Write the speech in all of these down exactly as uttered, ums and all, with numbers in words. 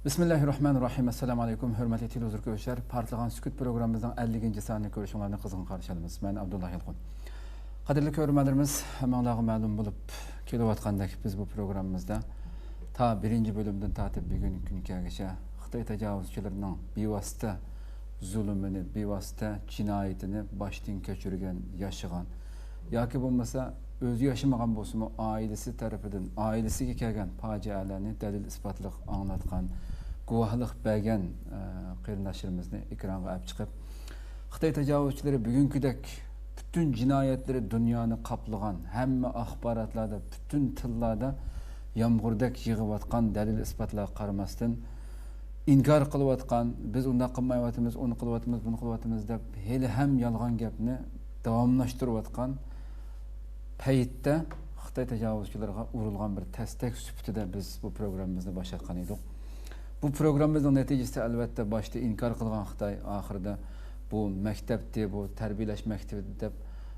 بىسمىللاھىررەھمانىررەھىم. ئەسسالامۇ ئەلەيكۇم، ھۆرمەتلىك تېلېۋىزور كۆرۈشلەر. پارتلىغان سۈكۈت پروگراممىمىزنىڭ ئەللىكىنچى سانىنى كۆرۈشۈڭلارنى قىزغىن قارشى ئالىمىز. مەن ئابدۇللا يالقۇن. قەدىرلىك كۆرۈرمەنلىرىمىز، ھەممىڭلارغا مەلۇم بولۇپ كېلىۋاتقاندەك، بىز بۇ پروگراممىمىزدا تا بىرىنچى بۆلۈمدىن تارتىپ بۈگۈنكى كۈنگىچە خىتاي تاجاۋۇزچىلىرىنىڭ بىۋاسىتە زۇلۇمىنى، بىۋاسىتە جىنايىتىنى باشتىن كەچۈرگەن، ياشىغان ياكى بولمىسا ئۆزى ياشىمىغان بولسىمۇ، ئائىلىسى تەرىپىدىن، ئائىلىسىگە كەلگەن پاجىئەلەرنى دەلىل-ئىسپاتلىق ئاڭلاتقان، گۇۋاھلىق بەرگەن، ئە، قېرىنداشلىرىمىزنى ئېكرانغا ئەپ چىقىپ، خىتاي تاجاۋۇزچىلىرى بۈگۈنكىدەك پۈتۈن جىنايەتلىرى دۇنيانى قاپلىغان، ھەممە ئاخباراتلاردا، پۈتۈن تىللاردا يامغۇردەك يېغىۋاتقان دەلىل-ئىسپاتلارغا قارىماستىن، ئىنكار قىلىۋاتقان، بىز ئۇنداق قىلمايۋاتىمىز، ئۇنى قىلىۋاتىمىز، بۇنى قىلىۋاتىمىز دەپ، ھېلىھەم يالغان گەپنى داۋاملاشتۇرۇۋاتقان پەيتتە، خىتاي تاجاۋۇزچىلىرىغا ئۇرۇلغان بىر تەستەك سۈپىتىدە بىز بۇ پروگراممىمىزنى باشلاتقان ئىدۇق. بۇ پروگراممىمىزنىڭ نەتىجىسى، ئەلۋەتتە، باشتا ئىنكار قىلغان خىتاي، ئاخىرىدا بۇ مەكتەپتى، بۇ تەربىيەلەش مەكتىپى دەپ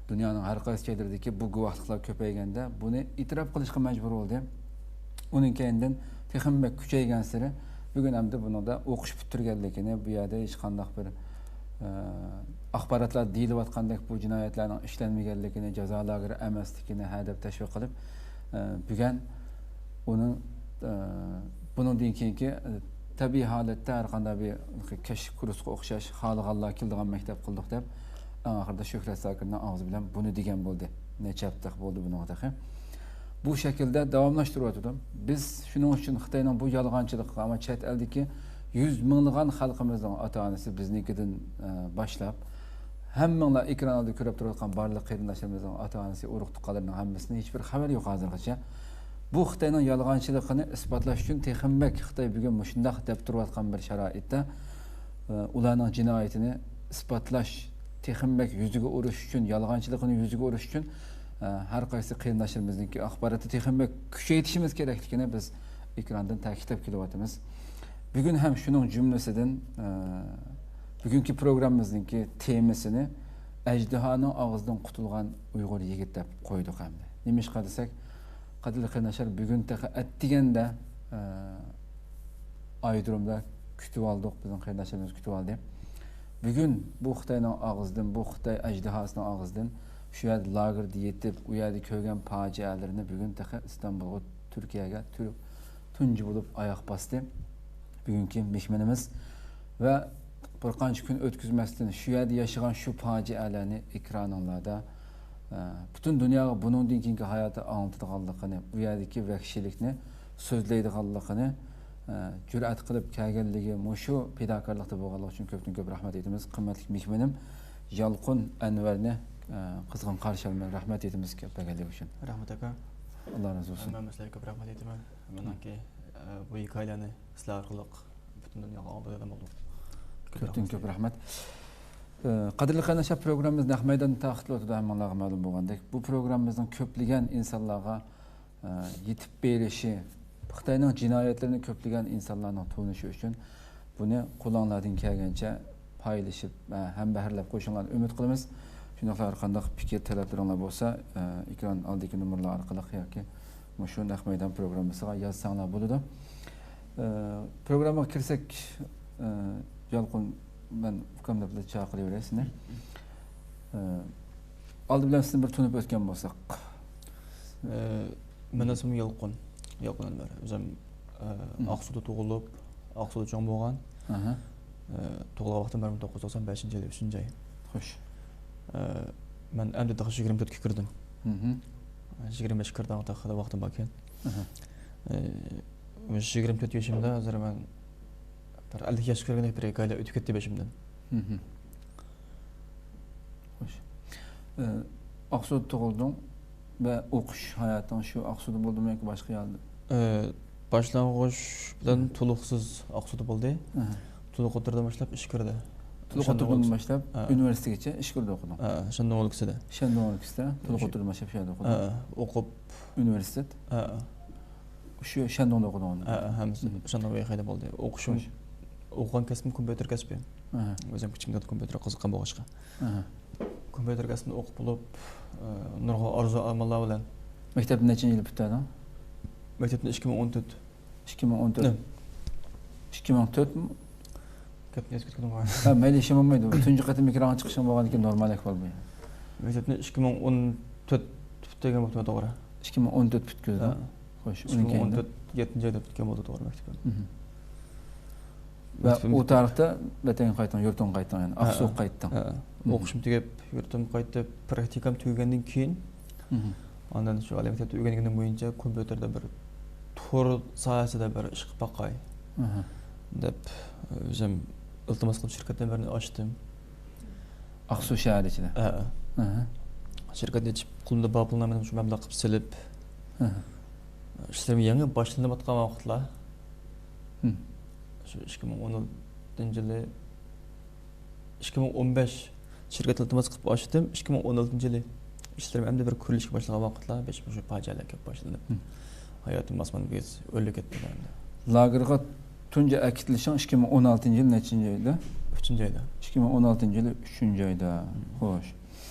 دۇنيانىڭ ھەر قايسى جايلىرىدىكى بۇ گۇۋاھلىقلار كۆپەيگەندە، بۇنى ئېتىراپ قىلىشقا مەجبۇر بولدى. ئۇنىڭ كەينىدىن تېخىمۇ بەك كۈچەيگەنسېرى، بۈگۈن ئەمدى بۇنىڭدا ئوقۇش پۈتتۈرگەنلىكىنى، بۇ يەردە ھېچقانداق بىر، ئە، ئاخباراتلار دېيىلىۋاتقاندەك بۇ جىنايەتلەرنىڭ ئىشلەنمىگەنلىكىنى، جازا لاگېرى ئەمەسلىكىنى ھە دەپ تەشۋىق قىلىپ، ئە، بۈگۈن ئۇنىڭ، ئە، بۇنىڭدىن كېيىنكى، ئە، تەبىئىي ھالەتتە ھەر قانداق بىر كەچلىك كۇرسقا ئوخشاش خالىغانلار كېلىدىغان مەكتەپ قىلدۇق دەپ، ئەڭ ئاخىرىدا شۆھرەت زاكىرنىڭ ئاغزى بىلەن بۇنى دېگەن بولدى. نەچچە ھەپتە بولدى بۇنىڭغا تېخى. بۇ شەكىلدە داۋاملاشتۇرۇۋاتىدۇ. بىز شۇنىڭ ئۈچۈن خىتاينىڭ بۇ يالغانچىلىقىغا، ئەمما چەت ئەلدىكى يۈز مىڭلىغان خەلقىمىزنىڭ ئاتا-ئانىسى بىزنىڭكىدىن، ئە، باشلاپ، ھەممىڭلار ئېكران ئالدىدا كۆرۈپ تۇرۇۋاتقان بارلىق قېرىنداشلىرىمىزنىڭ ئاتا-ئانىسى، ئۇرۇق-تۇغقانلىرىنىڭ ھەممىسىدىن ھېچبىر خەۋەر يوق ھازىرغىچە. بۇ خىتاينىڭ يالغانچىلىقىنى ئىسپاتلاش ئۈچۈن تېخىمۇ بەك خىتاي بۈگۈن مۇشۇنداق دەپ تۇرۇۋاتقان بىر شارائىتتا، ئە، ئۇلارنىڭ جىنايىتىنى ئىسپاتلاش، تېخىمۇ بەك يۈزىگە ئۇرۇش ئۈچۈن، يالغانچىلىقىنى يۈزىگە ئۇرۇش ئۈچۈن، ئە، ھەر قايسى قېرىنداشلىرىمىزنىڭكى ئاخباراتنى تېخىمۇ بەك كۈچەيتىشىمىز كېرەكلىكىنى بىز ئېكراندىن تەكىتلەپ كېلىۋاتىمىز. بۈگۈن ھەم شۇنىڭ جۈملىسىدىن، ئە، بۈگۈنكى پروگراممىمىزنىڭكى تېمىسىنى «ئەجدىھانىڭ ئاغزىدىن قۇتۇلغان ئۇيغۇر يىگىت» دەپ قويدۇق ئەمدى. نېمىشقا دېسەك، قەدىرلىك قېرىنداشلار، بۈگۈن تېخى ئەتىگەندە، ئە، ئايرودرومدا كۈتۈۋالدۇق، بىزنىڭ قېرىنداشلىرىمىز كۈتۈۋالدى. بۈگۈن بۇ خىتاينىڭ ئاغزىدىن، بۇ خىتاي ئەجدىھاسىنىڭ ئاغزىدىن شۇ يەردە لاگېردا يېتىپ، ئۇ يەردە كۆرگەن پاجىئەلىرىنى بۈگۈن تېخى ئىستانبۇلغا، تۈركىيەگە تۈر-، تۇنجى بولۇپ ئاياق باستى بۈگۈنكى مېھمىنىمىز. ۋە بىر قانچە كۈن ئۆتكۈزمەستىن شۇ يەردە ياشىغان شۇ پاجىئەلەرنى ئېكرانىڭلاردا، ئە، پۈتۈن دۇنياغا بۇنىڭدىن كېيىنكى ھاياتى ئاڭلىتىدىغانلىقىنى، ئۇ يەردىكى ۋەھشىيلىكنى سۆزلەيدىغانلىقىنى، ئە، جۈرئەت قىلىپ كەلگەنلىكى، مۇشۇ پىداكارلىقتا بولغانلىقى ئۈچۈن كۆپتىن كۆپ رەھمەت ئېيتىمىز. قىممەتلىك مېھمىنىم يالقۇن ئەنۋەرنى، ئە، قىزغىن قارشى ئالىمەن. رەھمەت ئېيتىمىز كېلىپ كەلگەنلىكى ئۈچۈن. رەھمەت ئاكا. ئاللا رازى بولسۇن. ھەممىمىزگە كۆپ رەھمەت ئېيتىمەن. مېنىڭكى، ئە، بۇ ھېكايىلەرنى سىلەر ئارقىلىق پۈتۈن دۇنياغا ئاڭلىتىدىغان بولدۇق. كۆپتىن كۆپ رەھمەت. ئە، قەدىرلىك قېرىنداشلار، پروگراممىمىز نەق مەيداندا تارقىتىلىۋاتىدۇ، ھەممىڭلارغا مەلۇم بولغاندەك. بۇ پروگراممىمىزنىڭ كۆپلىگەن ئىنسانلارغا، ئە، يېتىپ بېرىشى، خىتاينىڭ جىنايەتلىرىنى كۆپلىگەن ئىنسانلارنىڭ تونۇشى ئۈچۈن بۇنى قولۇڭلاردىن كەلگەنچە پايلىشىپ، ئە، ھەمبەھىرلەپ قويۇشۇڭلارنى ئۈمىد قىلىمىز. شۇنداقلا ھەر قانداق پىكىر، تەلەپلىرىڭلار بولسا، ئە، ئېكران ئالدىدىكى نومۇرلار ئارقىلىق ياكى مۇشۇ نەق مەيدان پروگراممىسىغا يازساڭلار بولىدۇ. ئە، پروگراممىغا كىرسەك، ئە، يالقۇن، مەن ئۇكام دەپ چاقىرىۋېرەي سېنى. ئە، ئالدى بىلەن سىزنى بىر تونۇپ ئۆتكەن بولساق. ئە، مېنىڭ ئىسمىم يالقۇن. يالقۇن ئەنۋەر. ئۆزۈم، ئە، مم. ئاقسۇدا تۇغۇلۇپ، ئاقسۇدا چوڭ بولغان. ئاھا. ئە، تۇغۇلغان ۋاقتىم بىر مىڭ توققۇز يۈز توقسان بەشىنچى يىلى، ئۈچىنچى ئاي. خوش. ئە، مەن ئەمدى تېخى يىگىرمە تۆتكە كىردىم. مم. يىگىرمە بەشكە كىردىم، تېخى ۋاقتىم بار ئىكەن. ئاھا. ئە، مۇشۇ يىگىرمە تۆت يېشىمدا ھازىر مەن بىر ئەللىك ياشقا كىرگەندەك بىر ھېكايىلەر ئۆتۈپ كەتتى بېشىمدىن. مم. خوش. ئە، ئاقسۇدا تۇغۇلدۇڭ ۋە ئوقۇش ھاياتىڭ شۇ ئاقسۇدا بولدىمۇ ياكى باشقا يەردە؟ ئە، باشلانغۇچ بىلەن تولۇقسىز ئاقسۇدا بولدى. ئەھە. تولۇق ئوتتۇرىدىن باشلاپ ئىش كىردى. تولۇق ئوتتۇرىدىن باشلاپ ھە. ئۇنىۋېرسىتېتكىچە ئىش كىردى ئوقۇدۇڭ؟ ھە، شەندۇڭ ئۆلكىسىدە. شەندۇڭ ئۆلكىسىدە تولۇق ئوتتۇرىدىن باشلاپ شۇ يەردە ئوقۇدۇڭ؟ ھە، ئوقۇپ. ئۇنىۋېرسىتېت؟ ھە. شۇ شەندۇڭدا ئوقۇدۇڭ ئۇنى؟ ھە، ھەممىسى مم. شەندۇڭ ۋەيخەيدە بولدى. ئوقۇشۇم، خوش. ئوقۇغان كەسپىم كومپيۇتېر كەسپى. ئەھە. ئۆزۈم كىچىكىمدىن كومپيۇتېرغا قىزىققان بولغاچقا. ئەھە. كومپيۇتېر كەسپىنى ئوقۇپ بولۇپ، ئە، نۇرغۇن ئارزۇ ئارمانلار بىلەن. مەكتەپنى نەچچىنچى يىلى پۈتتۈردۈڭ؟ مەكتەپنى ئىككى مىڭ ئون تۆت. ئىككى مىڭ ئون تۆت. نە؟ ئىككى مىڭ تۆت. گەپنى ئەسكەرتكىنىم بار. ھە، مەيلى، ئىشىم بولمايدۇ. تۇنجى قېتىم ئېكرانغا چىقىشىڭ بولغاندىن كېيىن نورمال ئەھۋال بۇ. مەكتەپنى ئىككى مىڭ ئون تۆت پۈتتۈرگەن بولدۇم، توغرا. ئىككى مىڭ ئون تۆت پۈتكۈزدۈڭ. ھە. خوش، ئىككى مىڭ ئون تۆت يەتتىنچى ئايدا پۈتكەن بولدى، توغرا، مەكتىپىم. مھم. ۋە مەكتىپىم ئۇ پۈتتى. تارىختا ۋەتەنگە قايتتىڭ، يۇرتۇڭغا قايتتىڭ، يەنى ھە، ئاقسۇغا قايتتىڭ. ھە. مھم. ئوقۇشۇم تۈگەپ، يۇرتۇمغا قايتىپ، پراكتىكام تۈگىگەندىن كېيىن، مھم. ئاندىن شۇ ئالىي مەكتەپتە ئۆگەنگىنىم بويىچە كومپيۇتېردا بىر تور ساھەسىدە بىر ئىش قىلىپ باقاي، مھم. دەپ، ئۆزۈم ئىلتىماس قىلىپ شىركەتتىن بىرنى ئاچتىم. ئاقسۇ شەھەر ئىچىدە؟ ھە. مھم. شىركەتنى ئېچىپ، قولۇمدا بار پۇلنى مەن شۇ مەبلەغ قىلىپ سېلىپ، مھم. ئىشلىرىم يېڭى باشلىنىۋاتقان ۋاقىتلار. مھم. شۇ ئىككى مىڭ ئون ئالتىنچى يىلى، ئىككى مىڭ ئون بەش شىركەتتە ئىلتىماس قىلىپ ئاچتىم. ئىككى مىڭ ئون ئالتىنچى يىلى ئىشلىرىم ئەمدى بىر كۆرۈلۈشكە باشلىغان ۋاقىتلار، بەش مۇشۇ پاجىئەلەر كەپ باشلىنىپ، مھم. ھاياتىم ئاسمان بىز ئۆرلەپ كەتتى ئەمدى. لاگېرغا تۇنجى ئەكېتىلىشىڭ ئىككى مىڭ ئون ئالتىنچى يىل نەچچىنچى ئايدا؟ ئۈچىنچى ئايدا. ئىككى مىڭ ئون ئالتىنچى يىلى ئۈچىنچى ئايدا. مھم. خوش.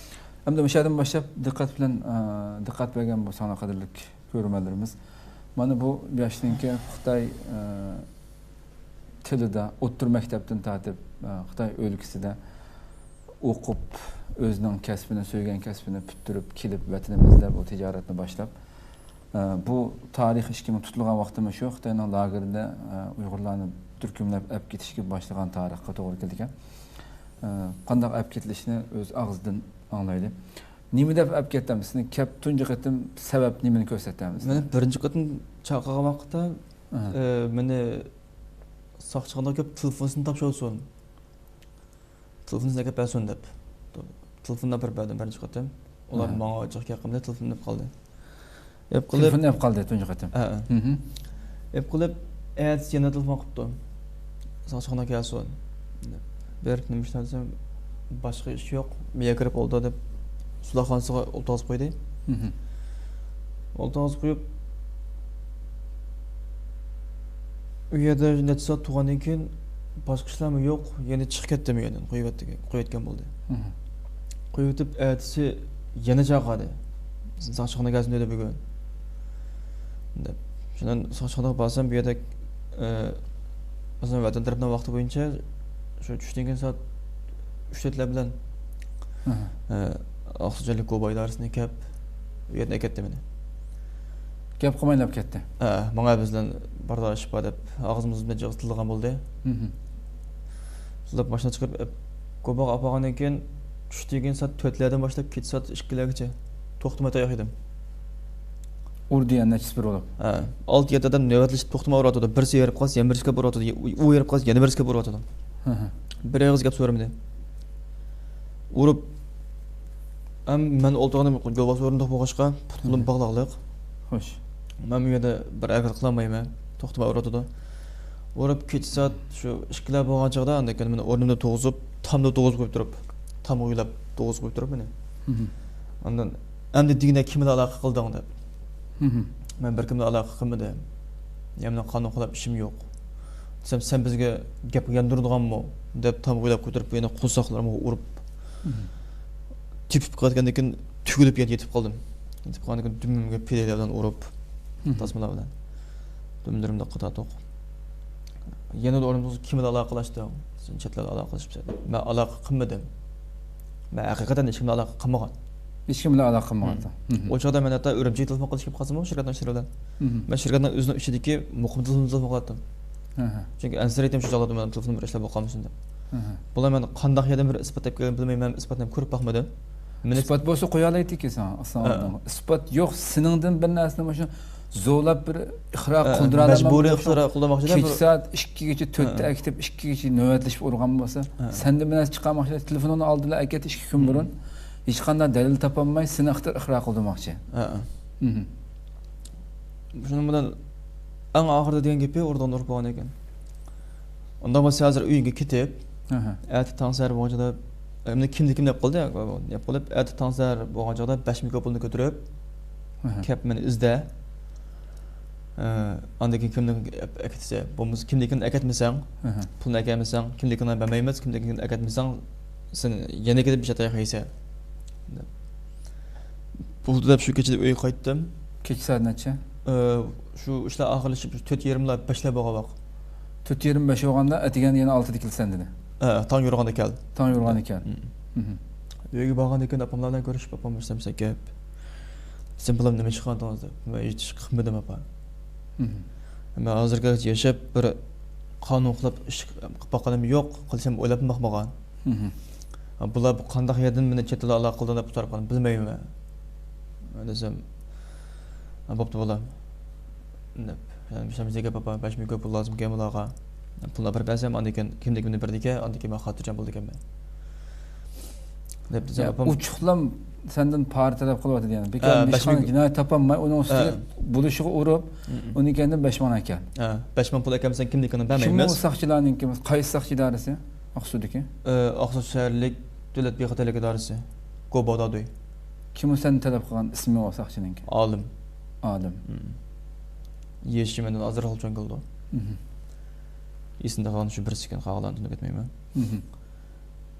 ئەمدى مۇشۇ يەردىن باشلاپ دىققەت بىلەن، ئە، دىققەت بەرگەن بۇ ساڭا قەدىرلىك كۆرۈرمەنلىرىمىز. مانا بۇ ياشنىڭكى خىتاي، ئە، تىلىدا ئوتتۇرا مەكتەپتىن تارتىپ، ئە، خىتاي ئۆلكىسىدە ئوقۇپ، ئۆزىنىڭ كەسپىنى، سۆيگەن كەسپىنى پۈتتۈرۈپ كېلىپ، ۋەتىنىمىزدە بۇ تىجارەتنى باشلاپ، ئە، بۇ تارىخ ئىشىكىمۇ تۇتۇلغان ۋاقتىمۇ شۇ، خىتاينىڭ لاگېرىدا، ئە، ئۇيغۇرلارنى تۈركۈملەپ ئەپ كېتىشكە باشلىغان تارىخقا توغرا كېلىدىكەن. ئە، قانداق ئەپ كېتىلىشىنى ئۆز ئاغزىدىن ئاڭلايلى. نېمە دەپ ئەپ كەتتى؟ سېنى كەپ تۇنجى قېتىم سەۋەب نېمىنى كۆرسەتتى؟ مېنى بىرىنچى قېتىم چاقىرغان ۋاقىتتا، ئاھا. ئە، مېنى ساقچىخانىغا كېلىپ تېلېفونىنى تاپشۇرسۇن. تېلېفونىنى ئەكەپ بەرسۇن دەپ. تېلېفوننى ئاپىرىپ بەردىم بىرىنچى قېتىم. ئۇلار ئاھا. ماڭا جىق گەپ قىلمىدى، تېلېفوننى ئېلىپ قالدى. ئېلىپ قېلىپ، تېلېفوننى ئېلىپ قالدى تۇنجى قېتىم. ھە. مھم. ئېلىپ قېلىپ، ئەتىسى يەنە تېلېفون قىپتۇ. ساقچىخانا كەلسۇن. بېرىپ نېمە ئىش دېسەم، باشقا ئىش يوق. مەيەگە كىرىپ ئولتۇر دەپ، سولاقخانىسىغا ئولتۇرغۇزۇپ قويدى. مھم. ئولتۇرغۇزۇپ قويۇپ، ئۇ يەردە نەچچە سائەت تۇرغاندىن كېيىن، باشقا ئىشلارمۇ يوق، يەنە چىقىپ كەتتىم ئۇ يەردىن، قويۇۋەتتى-، قويۇۋەتكەن بولدى. مھم. قويۇۋېتىپ، ئەتىسى يەنە چاقىردى. ساقچىخانا كەلسۇن دېدى بۈگۈن. دەپ. شۇندىن ساقچىخانىغا بارسام، بۇ يەردە، ئە، مەسىلەن، ۋەتەن تەرەپنىڭ ۋاقتى بويىچە شۇ چۈشتىن كېيىن سائەت ئۈچ تۆتلەر بىلەن، مھم. ئە، ئاقسۇ جەنۇبىي كوبا ئىدارىسىنى كەپ، ئۇ يەردىن ئەكەتتى مېنى. گەپ قىلمايلا ئەپ كەتتى. ھە، ماڭا بىزدىن بىر تال ئىش بار دەپ، ئاغزىمىز بىلەن جىق تىللىغان بولدى. مھم. تىللاپ ماشىنا چىقىرىپ، ئەپ، كوباغا ئاپارغاندىن كېيىن، چۈشتىن كېيىن سائەت تۆتلەردىن باشلاپ، كېچە سائەت ئىككىلەرگىچە توختىماي تاياق يېدىم. ئۇردى يەنە نەچچىسى بىر بولۇپ. ھە، ئالتە يەتتە ئادەم نۆۋەتلىشىپ توختىماي ئۇرۇۋاتىدۇ. بىرسى ھېرىپ قالسا، يەنە بىرسى كەپ ئۇرۇۋاتىدۇ. ئۇ ھېرىپ قالسا، يەنە بىرسى كەپ ئۇرۇۋاتىدۇ. ھە، ھە. بىر ئېغىز گەپ سورىمىدى. ئۇرۇپ، ھەم مەن ئولتۇرغىنىم يولۋاس ئورۇندۇق بولغاچقا، پۇت-قولۇم باغلاقلىق. خوش. مەن بۇ يەردە بىر ھەرىكەت قىلالمايمەن. توختىماي ئۇرۇۋاتىدۇ. ئۇرۇپ، كېچە سائەت شۇ ئىككىلەر بولغان چاغدا، ئاندىن كېيىن مېنى ئورنۇمدا تۇرغۇزۇپ، تامدا تۇرغۇزۇپ قويۇپ تۇرۇپ، تامغا ئويلاپ تۇرغۇزۇپ قويۇپ تۇرۇپ مېنى. مھم. ئاندىن، ئەمدى دېگىنە كىم بىلەن ئالاقە قىلدىڭ دەپ. مھم. مەن بىر كىم بىلەن ئالاقە قىلمىدىم. يەنە قانۇن خىلاپ ئىشىم يوق. دېسەم، سەن بىزگە گەپ ياندۇرىدىغانمۇ؟ دەپ تامغا ئويلاپ قويۇپ تۇرۇپ، يەنە قول ساقلىرىمغا ئۇرۇپ، مھم. تېپىپ قالغاندىن كېيىن تۈگۈلۈپ يەنە يېتىپ قالدىم. يېتىپ قالغاندىن كېيىن دۈمۈمگە پېلەيلەر بىلەن ئۇرۇپ، مھم. تاسمىلار بىلەن. دۈملىرىمدە قاتاتۇق. يەنە ئورنۇمدا كىم بىلەن ئالاقىلاشتىڭ؟ سەن چەت ئەل ئالاقىلىشىپ سەن. مەن ئالاقە قىلمىدىم. مەن ھەقىقەتەن ھېچكىم بىلەن ئالاقە قىلمىغان. ھېچكىم بىلەن ئالاقە قىلمىغان. مھم. ئۇ چاغدا مەن ھەتتا ئۈرۈمچىگە تېلېفون قىلىش كېلىپ قالسىمۇ، شىركەتنىڭ ئىشلىرى بىلەن. مھم. مەن شىركەتنىڭ ئۆزىنىڭ ئىچىدىكى مۇقىم تېلېفون، تېلېفون قىلاتتىم. ئەھە. چۈنكى ئەنسىرەيتتىم شۇ چاغلاردا مەن تېلېفوندا بىر ئىشلار بولۇپ قالمىسۇن دەپ. ئەھە. بۇلار مەن قانداق يەردىن بىر ئىسپات تېپىپ كەلگەنلىكىنى بىلمەيمەن، مەن ئىسپاتنى ھەم كۆرۈپ باقمىدىم. مېنى ئىسپات بولسا قويالايتتىكى ساڭا، ئاساسەن ئالدىڭغا. ئىسپات يوق، سېنىڭدىن بىر نەرسىنى مۇشۇ زورلاپ بىر ئىقرار قىلدۇرالمايمەن. مەجبۇرىي ئىقرار قىلدۇرماقچى. كېچە سائەت ئىككىگىچە، تۆتتە ئەكېتىپ، ئىككىگىچە نۆۋەتلىشىپ ئۇرغان بولسا، سەندىن بىر نەرسە چىقارماقچى. تېلېفونۇڭنى ئالدىلا ئەكەت ئىككى كۈن بۇرۇن. ھېچقانداق دەلىل تاپالماي، سېنى ئىقرار قىلدۇرماقچى. مھم. شۇنىڭ بىلەن ئەڭ ئاخىرىدا دېگەن گېپى ئۇرۇدىغان ئۇرۇپ بولغان ئىكەن. ئۇنداق بولسا ھازىر ئۆيۈڭگە كېتىپ، ئەتە تاڭ سەھەر بولغان چاغدا، ئەمدى كىمدە كىم دەپ قالدى، دەپ قېلىپ، ئەتە تاڭ سەھەر بولغان چاغدا بەش مىكروفوننى كۆتۈرۈپ، كەپ مېنى ئىزدە. ئە، ئاندىن كېيىن كىمدىن ئەكەتسە، بولمىسا كىمدىن ئەكەتمىسەڭ، پۇلنى ئەكەتمىسەڭ، كىمدىن بەرمەيمىز، كىمدىن ئەكەتمىسەڭ، سېنى يەنە كېلىپ بىر چاتاق يەيسەن. بولدى دەپ شۇ كېچىدە ئۆيگە قايتتىم. كېچە سائەت نەچچە؟ ئە، شۇ ئىشلار ئاخىرلىشىپ، شۇ تۆت يېرىملار، بەشلەر بولغان ۋاقىت. تۆت يېرىم بەش بولغاندا، ئەتىگەندە يەنە ئالتىدا كېلىسەن دېدى. ھە، تاڭ يورۇغاندا كەل. تاڭ يورۇغاندا كەل. مم. مم. ئۆيگە بارغاندىن كېيىن ئاپاملار بىلەن كۆرۈشۈپ، ئاپام بىر سەمسە گەپ. سەن بالام نېمە ئىش قىلغانتىڭىز دەپ. مەن ھېچ ئىش قىلمىدىم، ئاپا. مم. مەن ھازىرغىچە ياشاپ، بىر قانۇن خىلاپ ئىش قىلىپ باققىنىم يوق، قىلسام ئويلاپمۇ باقمىغان. مم. بۇلار بۇ قانداق يەردىن مېنى چەت ئەلدە ئالاقە قىلدى دەپ سوراپ قالدىم، بىلمەيمەن. مەن دېسەم، بوپتۇ بالام. دەپ، يەنە بىر سەمسە گەپ، ئاپا، بەش مىڭ كوپۇر لازىمكەن بۇلارغا. پۇلنى ئاپىرىپ بەرسەم، ئاندىن كېيىن كىملىكىمنى بېرىدىكەن، ئاندىن كېيىن مەن خاتىرجەم بولىدىكەنمەن. دەپ دېسەم، يا، ئاپام ئۇچۇقلام سەندىن پارا تەلەپ قىلىۋاتىدۇ يەنە. بىكار ھە، بەش مىڭ نىشان جىنايەت تاپالماي، ئۇنىڭ ئۈستىگە ھە. بولۇشىغا ئۇرۇپ، مم. ئۇنىڭ كەينىدىن بەش مىڭ ئەكەل. ھە، بەش مىڭ پۇل ئەكەلمىسەڭ، كىملىكىنى كىم ئۇ بەرمەيمىز. ساقچىلارنىڭكى؟ قايسى ساقچى ئىدارىسى؟ ئاقسۇدىكى؟ ئە، ئاقسۇ شەھەرلىك دۆلەت بىخەتەرلىك ئىدارىسى. گوبادا دوي. كىم ئۇ سەندىن تەلەپ قىلغان ئىسمى ئۇ ساقچىنىڭكى؟ ئالىم. ئالىم. مم. يېشى مەندىن ئازراق چوڭ كېلىدۇ. مم. ئېسىمدە قالغان شۇ بىرسىكەن، قالغانلارنى تونۇپ كەتمەيمەن. مم.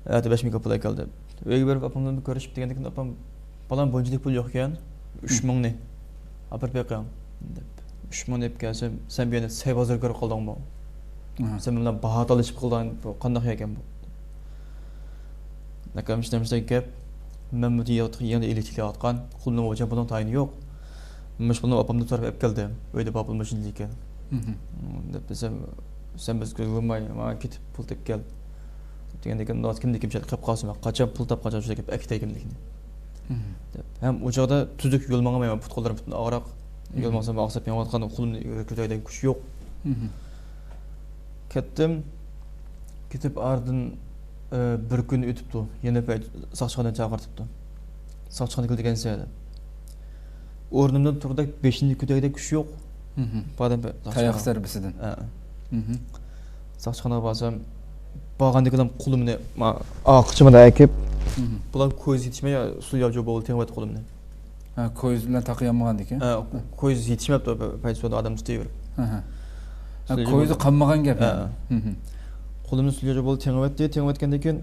ئەتە بەش مىڭ كوپۇر ئەكەلدى. ئۆيگە بېرىپ ئاپام بىلەن كۆرۈشۈپ دېگەندىكىن، ئاپام، بالام، بۇنچىلىك پۇل يوقكەن، ئۈچ مىڭنى ئاپىرىپ بېقىڭ، دەپ. ئۈچ مىڭنى ئېلىپ كەلسەم، سەن بۇ يەردە سەي بازار كۆرۈپ قالدىڭمۇ؟ ئاھا. سەن مەن بىلەن باھا تالىشىپ قالدىڭ، بۇ قانداق يەركەن بۇ؟ ئاكام ئىشلەمسە گەپ، مەن بۇ يەردە ئېلىپ كېلىۋاتقان، قولۇمدا بولغان پۇلنىڭ تايىنى يوق. مۇشۇ پۇلنى ئاپامدىن سوراپ ئېلىپ كەلدىم، ئۆيدە بار پۇل مۇشۇنچىلىك ئىكەن. مم. دەپ دېسەم، سەن بىز كۆزگە ئۇرماي، ماڭا كېتىپ پۇل تېپىپ كەل. دېگەندىكىن، مۇنداق كىمدە كىم شەرت قىلىپ قالسا، مەن قاچان پۇل تاپقان چاغدا شۇ گەپ ئەكېتەي كىملىكىنى. مم. دەپ. ھەم ئۇ چاغدا تۈزۈك يول ماڭالمايمەن، پۇت قوللىرىم پۈتۈن ئاغرىق. يول مم. ماڭسام، ئاغزاپ يېڭىۋاتقان قولۇمنى كۆتۈرەيدىغان كۈچ يوق. مم. كەتتىم. كېتىپ ئارىدىن، ئە، بىر كۈن ئۆتۈپتۇ. يەنە بىر ساقچىخانىدىن چاقىرتىپتۇ. ساقچىخانىغا كېلىدىكەنسەن دەپ. ئورنۇمدىن تۇردەك بېشىمنى كۆتۈرەيدىغان كۈچ يوق. مم. بارىدىن بىر تاياق زەربىسىدىن. ھە. مم. ساقچىخانىغا بارسام، بارغاندىكىلا قولۇمنى، ما-، ئارقىچىمدا ئەكىپ، مم. بۇلار كويزا يېتىشمەي، سۇ ياجۇ بولدى، تېڭىۋەتتى قولۇمنى. ھە، كويزا بىلەن تاقىيالمىغاندىكىن؟ ھە، كويزا يېتىشمەپتۇ، پەيسۇدا ئادەم تۇتۇۋېرىپ. ھە، ھە. ھە، سۇ ياجۇ كويزا بولدى. قالمىغان گەپ ھە. يەنى. مم. قولۇمنى سۇ ياجۇ بولدى، تېڭىۋەتتى، تېڭىۋەتكەندىن كېيىن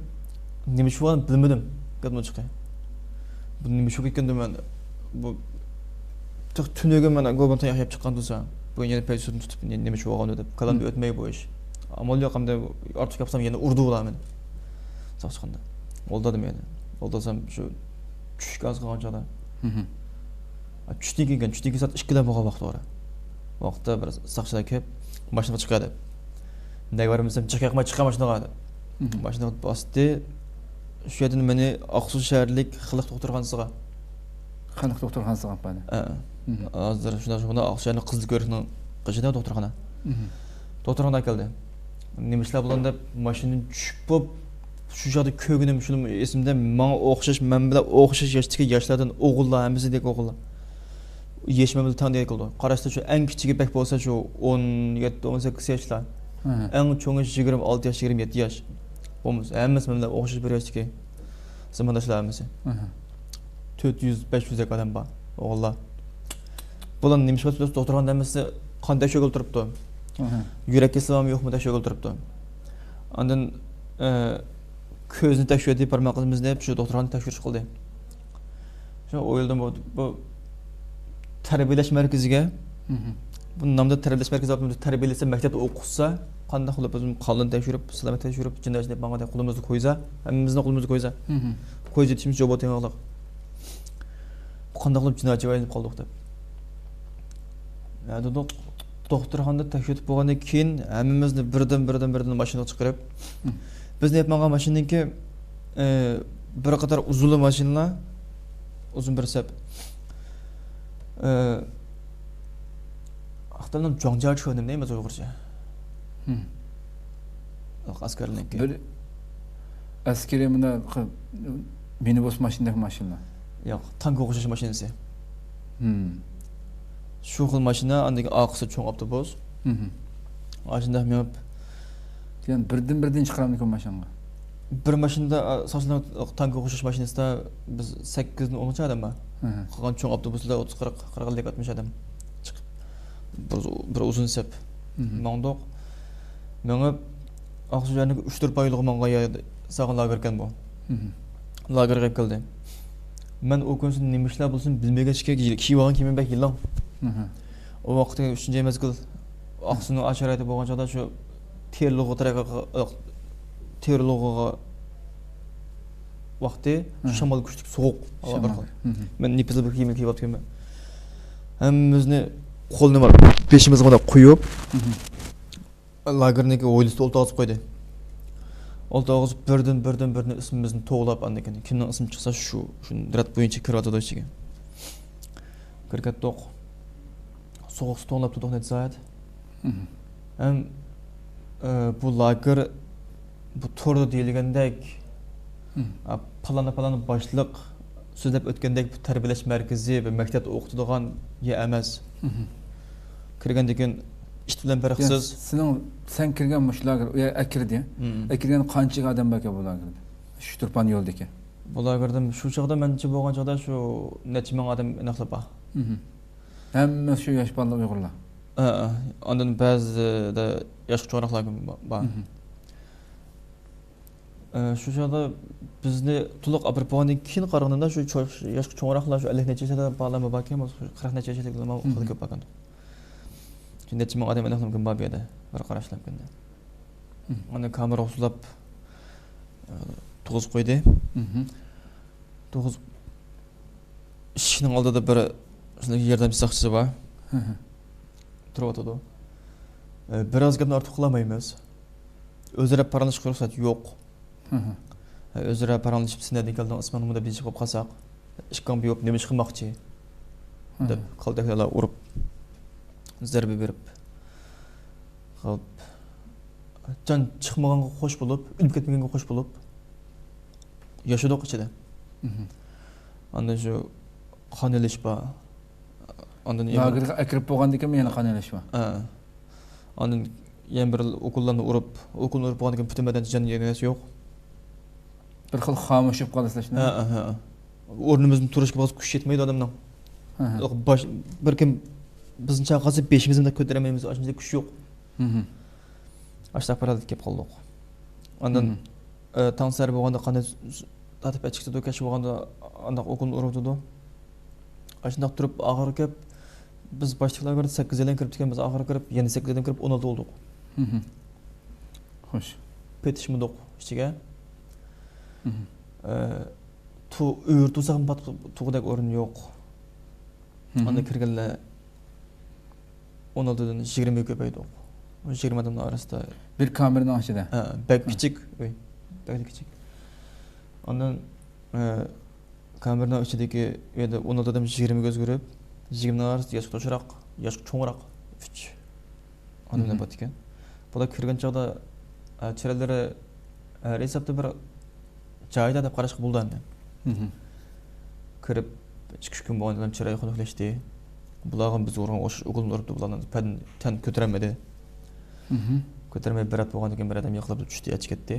نېمە ئىش بولغانىنى بىلمىدىم، گەپنىڭ ئېچىقى. بۇ نېمە ئىش بولۇپ كەتكەندۇ مەن؟ بۇ تېخى تۈنۈگۈن مەن گوبان تاياق يەپ چىققاندۇ سەن. بۇ يەنە پەيسۇدىن تۇتۇپ نېمە ئىش بولغاندۇ دەپ كاللامدىن مم. ئۆتمەي بۇ ئىش. ئامال يوق، ئەمدى ئارتۇق ياپسام يەنە ئۇرىدۇ ئۇلار مېنى. ساقچىخانىدا. ئولتۇردۇم يەنە. ئولتۇرسام شۇ چۈشكە ئاز قالغان چاغدا. مم. چۈشتىن كېيىن، چۈشتىن كېيىن سائەت ئىككىدە بولغان ۋاقىت توغرا. ۋاقىتتا بىر ساقچىلار كېلىپ، ماشىنىغا چىقە دەپ. نەگە بارمىسام، چەك ياقماي چىققان ماشىنىغا دەپ. مم. ماشىنىغا باستى. شۇ يەردىن مېنى ئاقسۇ شەھەرلىك خەلق دوختۇرخانىسىغا. خەلق دوختۇرخانىسىغا ئاپاردى. ھە. مم. ھازىر شۇنداق، شۇنداق ئاقسۇ شەھەرلىك قىزىل كۆۋرۈكنىڭ قېشىدا دوختۇرخانا. مم. دوختۇرخانىغا كەلدى. نېمە ئىشلار بولغان دەپ ماشىنىدىن چۈشۈپ بوپ، شۇ چاغدا كۆرگىنىم شۇنىمۇ ئېسىمدە، ماڭا ئوخشاش، مەن بىلەن ئوخشاش ياشتىكى ياشلاردىن ئوغۇللار، ھەممىسى دېگەن ئوغۇللار. يېشى مەن بىلەن تەڭ دېگەن كېلىدۇ. قاراشتا شۇ ئەڭ كىچىكى بەك بولسا شۇ ئون يەتتە، ئون سەككىز ياشلار. ھە. ئەڭ چوڭى يىگىرمە ئالتە ياش، يىگىرمە يەتتە ياش. بولمىسا ھەممىسى مەن بىلەن ئوخشاش بىر ياشتىكى زېمىنداشلار ھەممىسى. ھە. تۆت يۈز، بەش يۈزدەك ئادەم بار، ئوغۇللار. بۇلار نېمە ئىش قىلىپ دوختۇرخانىدا ھەممىسى قان تەكشۈرگىلى تۇرۇپتۇ. ھە. يۈرەك كېسىلى بارمۇ يوقمۇ تەكشۈرگىلى تۇرۇپتۇ. ئاندىن، ئە، كۆزنى تەكشۈردى، بارماق ئىزىمىزنى دەپ شۇ دوختۇرخانىدا تەكشۈرۈش قىلدى. شۇ ئويلىدىم، بۇ، بۇ تەربىيەلەش مەركىزىگە، مم. بۇ نامدا تەربىيەلەش مەركىزى ئاپىمىز تەربىيەلىسە، مەكتەپتە ئوقۇتسا، قانداق قىلىپ ئۆزۈم قاننى تەكشۈرۈپ، سالامەتلىك تەكشۈرۈپ، جىنايەت ئىشلەپ ماڭغاندەك قولىمىزدا كويزا، ھەممىمىزنىڭ قولىمىزدا كويزا. مم. كويزا يېتىشىمىز جوبا تېڭىغلىق. بۇ قانداق قىلىپ جىنايەتچىگە ئايلىنىپ قالدۇق دەپ. ھە، دېدۇق، دوختۇرخانىدا تەكشۈرتۈپ بولغاندىن كېيىن، ھەممىمىزنى بىردىن، بىردىن، بىردىن ماشىنىغا چىقىرىپ، مم. بىزنى ئېلىپ ماڭغان ماشىنىنىڭكى، ئە، بىر قاتار ئۇزۇنلا ماشىنىلار، ئۇزۇن بىر سەپ. ئە، ئاختىلىنىڭ جۇاڭجياچۈەن دەيمىز ئۇيغۇرچە. مم. ئەسكەرنىڭكى. بىر ئەسكىرىي مۇنداق مىنىبۇس ماشىنىدەك ماشىنا. ياق، تانكىغا ئوخشاش ماشىنىسى. مم. شۇ خىل ماشىنا، ئاندىن كېيىن ئارقىسى چوڭ ئاپتوبۇس. مم. ئاشۇنداق مېڭىپ. يەنى بىردىن بىردىن چىقىرامدىكەن ماشىنىغا. بىر ماشىنىدا، ئا، ساقچىلار تانكىغا ئوخشاش ماشىنىسىدا بىز سەككىزدىن ئونغىچە ئادەم بار. مم. قالغان چوڭ ئاپتوبۇسلار ئوتتۇز، قىرىق، قىرىق، ئەللىك، ئاتمىش ئادەم چىقىپ. بىر، بىر ئۇزۇن سەپ. مم. ماڭدۇق. مېڭىپ، ئاقسۇ شەھىرىنىڭ ئۈچ تۆت پايلىقى ماڭغان يەردە ساغ لاگېركەن بۇ. مم. لاگېرغا كېلىپ كەلدى. مەن ئۇ كۈنسى نېمە ئىشلار بولسۇن بىلمىگەچكە، كىيىۋالغان كىيىمىم بەك يېلىڭ. مم. ئۇ ۋاقىتتا ئۈچىنچى ئاي مەزگىل ئاقسۇنىڭ ئاشۇ شارائىتى بولغان چاغدا شۇ تېرىلغۇغا تەرەققىي قىل-، تېرىلغۇغا ۋاقتى، شامال كۈچلۈك، سوغۇق ھاۋا بىر خىل. مەن نېپىزلىق بىر كىيىمنى كىيىۋاتىمەن. ھەممىمىزنى قولىنى بېشىمىزغا مۇنداق قويۇپ، لاگېرنىڭكى ھويلىسىدا ئولتۇرغۇزۇپ قويدى. ئولتۇرغۇزۇپ بىردىن، بىردىن، بىردىن ئىسمىمىزنى توۋلاپ، ئاندىن كېيىن كىمنىڭ ئىسمى چىقسا شۇ، شۇ رەت بويىچە كىرىۋاتىدۇ ئىچىگە. كىرىپ كەتتۇق. سوغۇقتا توڭلاپ تۇردۇق نەچچە سائەت. ھەم، ئە، بۇ لاگېر، بۇ توردا دېيىلگەندەك، ئە، پالانى، پالانى باشلىق سۆزلەپ ئۆتكەندەك بۇ تەربىيەلەش مەركىزى، بىر مەكتەپتە ئوقۇتىدىغان يەر ئەمەس. كىرگەندىن كېيىن ئىت بىلەن پەرقسىز. سېنىڭ، سەن كىرگەن مۇشۇ لاگېر، ئۇ يەر ئەكىردى. ئەكىرگەن قانچىگە ئادەم باركەن بۇ لاگېردا؟ شۇ تۇرپان يولدىكى. بۇ لاگېردا شۇ چاغدا، مەنچە بولغان چاغدا شۇ نەچچە مىڭ ئادەم ئېنىقلا بار. ھەممە شۇ ياش بالىلار ئۇيغۇرلار. ھە، ھە. ئاندىن بەزىدە ياشقا چوڭراقلار بار. ئە، شۇ چاغدا بىزنى تولۇق ئاپىرىپ بولغاندىن كېيىن قارىغىنىمدا، شۇ چو-، ياشقا چوڭراقلار، شۇ ئەللىك نەچچە ياشلار بالىلارمۇ باركەن، قىرىق نەچچە ياشلىقلارمۇ خېلى كۆپ باركەن. شۇ نەچچە مىڭ ئادەم ئېنىقلا بار بۇ يەردە، بىر قاراشلاپ كەلگەندە. ئاندىن كامېرا ئۇسۇللاپ، ئە، تۇرغۇزۇپ قويدى. تۇرغۇزۇپ ئىشىكنىڭ ئالدىدا بىر شۇنداق ياردەمچى ساقچىسى بار. تۇرۇۋاتىدۇ. ئە، بىراز گەپنى ئارتۇق قىلالمايمىز. ئۆزئارا پاراڭلىشىشقا رۇخسەت يوق. ئە، ئۆزئارا پاراڭلىشىپ، سەن نەدىن كەلدىڭ، ئىسمىڭ نېمە دەپ يېزىپ قويۇپ قالساق، ئىككىڭ بىۋاپ نېمە ئىش قىلماقچى؟ دەپ كالتەكلەرلا ئۇرۇپ، زەربە بېرىپ، خاپ، جان چىقمىغانغا خوش بولۇپ، ئۆلۈپ كەتمىگەنگە خوش بولۇپ ياشىدۇق ئىچىدە. ئاندىن شۇ قان ئېلىش بار. ئاندىن يەنە لاگېرغا ئەكىرىپ بولغاندىن كېيىن يەنە قان ئېلىش بار. ھە. ئاندىن يەنە بىر ئوكۇللارنى ئۇرۇپ، ئوكۇلنى ئۇرۇپ بولغاندىن كېيىن پۈتۈن بەدەن جان يېگەن نەرسە يوق. بىر خىل خامۇش بولۇپ قالىسىلەر شۇنداق. ھە، ھە. ئورنىمىزدىن تۇرۇشقا بىر قۇش يەتمەيدۇ ئادەمنىڭ. باش، بىر كىم بىزنى چاقىرسا بېشىمىزنى كۆتۈرەلمەيمىز، ئاشۇنداق كۈچ يوق. ئاشۇنداق بىر ھالەتكە كېلىپ قالدۇق. ئاندىن، ئە، تاڭ سەھەر بولغاندا قانداق تارتىپ ئەچىقىپ كېتىدۇ، كەچ بولغاندا ئانداق ئوكۇلنى ئۇرۇۋېتىدۇ. ئاشۇنداق تۇرۇپ ئاخىرى كېلىپ، بىز باشتىكىلەرگە سەككىز ئادەم كىرىپتىكەن، بىز ئاخىرى كىرىپ، يەنە سەككىز ئادەم كىرىپ، ئون ئالتە بولدۇق. خوش. پېتىشمىدۇق ئىچىگە. ئە، تۇ-، ئۆرە تۇرساقمۇ پات-، تۇرغۇدەك ئورۇن يوق. ئاندىن كىرگەنلەر ئون ئالتىدىن يىگىرمىگە كۆپەيدۇق. يىگىرمە ئادەمنىڭ ئارىسىدا. بىر كامېرنىڭ ئىچىدە؟ ھە، بەك كىچىك ئۆي. بەك كىچىك. ئاندىن، ئە، كامېرنىڭ ئىچىدىكى ئۆيدە ئون ئالتە ئادەم يىگىرمىگە ئۆزگىرىپ، يىگىرمىنىڭ ئارىسىدا ياشقا توشراق، ياشقا چوڭراق ئۈچ ئادەملەر بار ئىكەن. بۇلار كىرگەن چاغدا، ئە، چىرايلىرى ھەر ھېسابتا بىر جايىدا دەپ قاراشقا بولىدۇ ئەمدى. كىرىپ ئىككى ئۈچ كۈن بولغاندىن كېيىن چىرايى خۇنۈكلەشتى. بۇلارغا بىز ئۇرغان ئوخشاش ئوكۇلنى ئۇرۇپتۇ، بۇلارنىڭ پەدىنى تەن كۆتۈرەلمىدى. كۆتۈرمەي بىر ھەپتە بولغاندىن كېيىن بىر ئادەم يىقىلىپ چۈشتى، ئەچىقىپ كەتتى.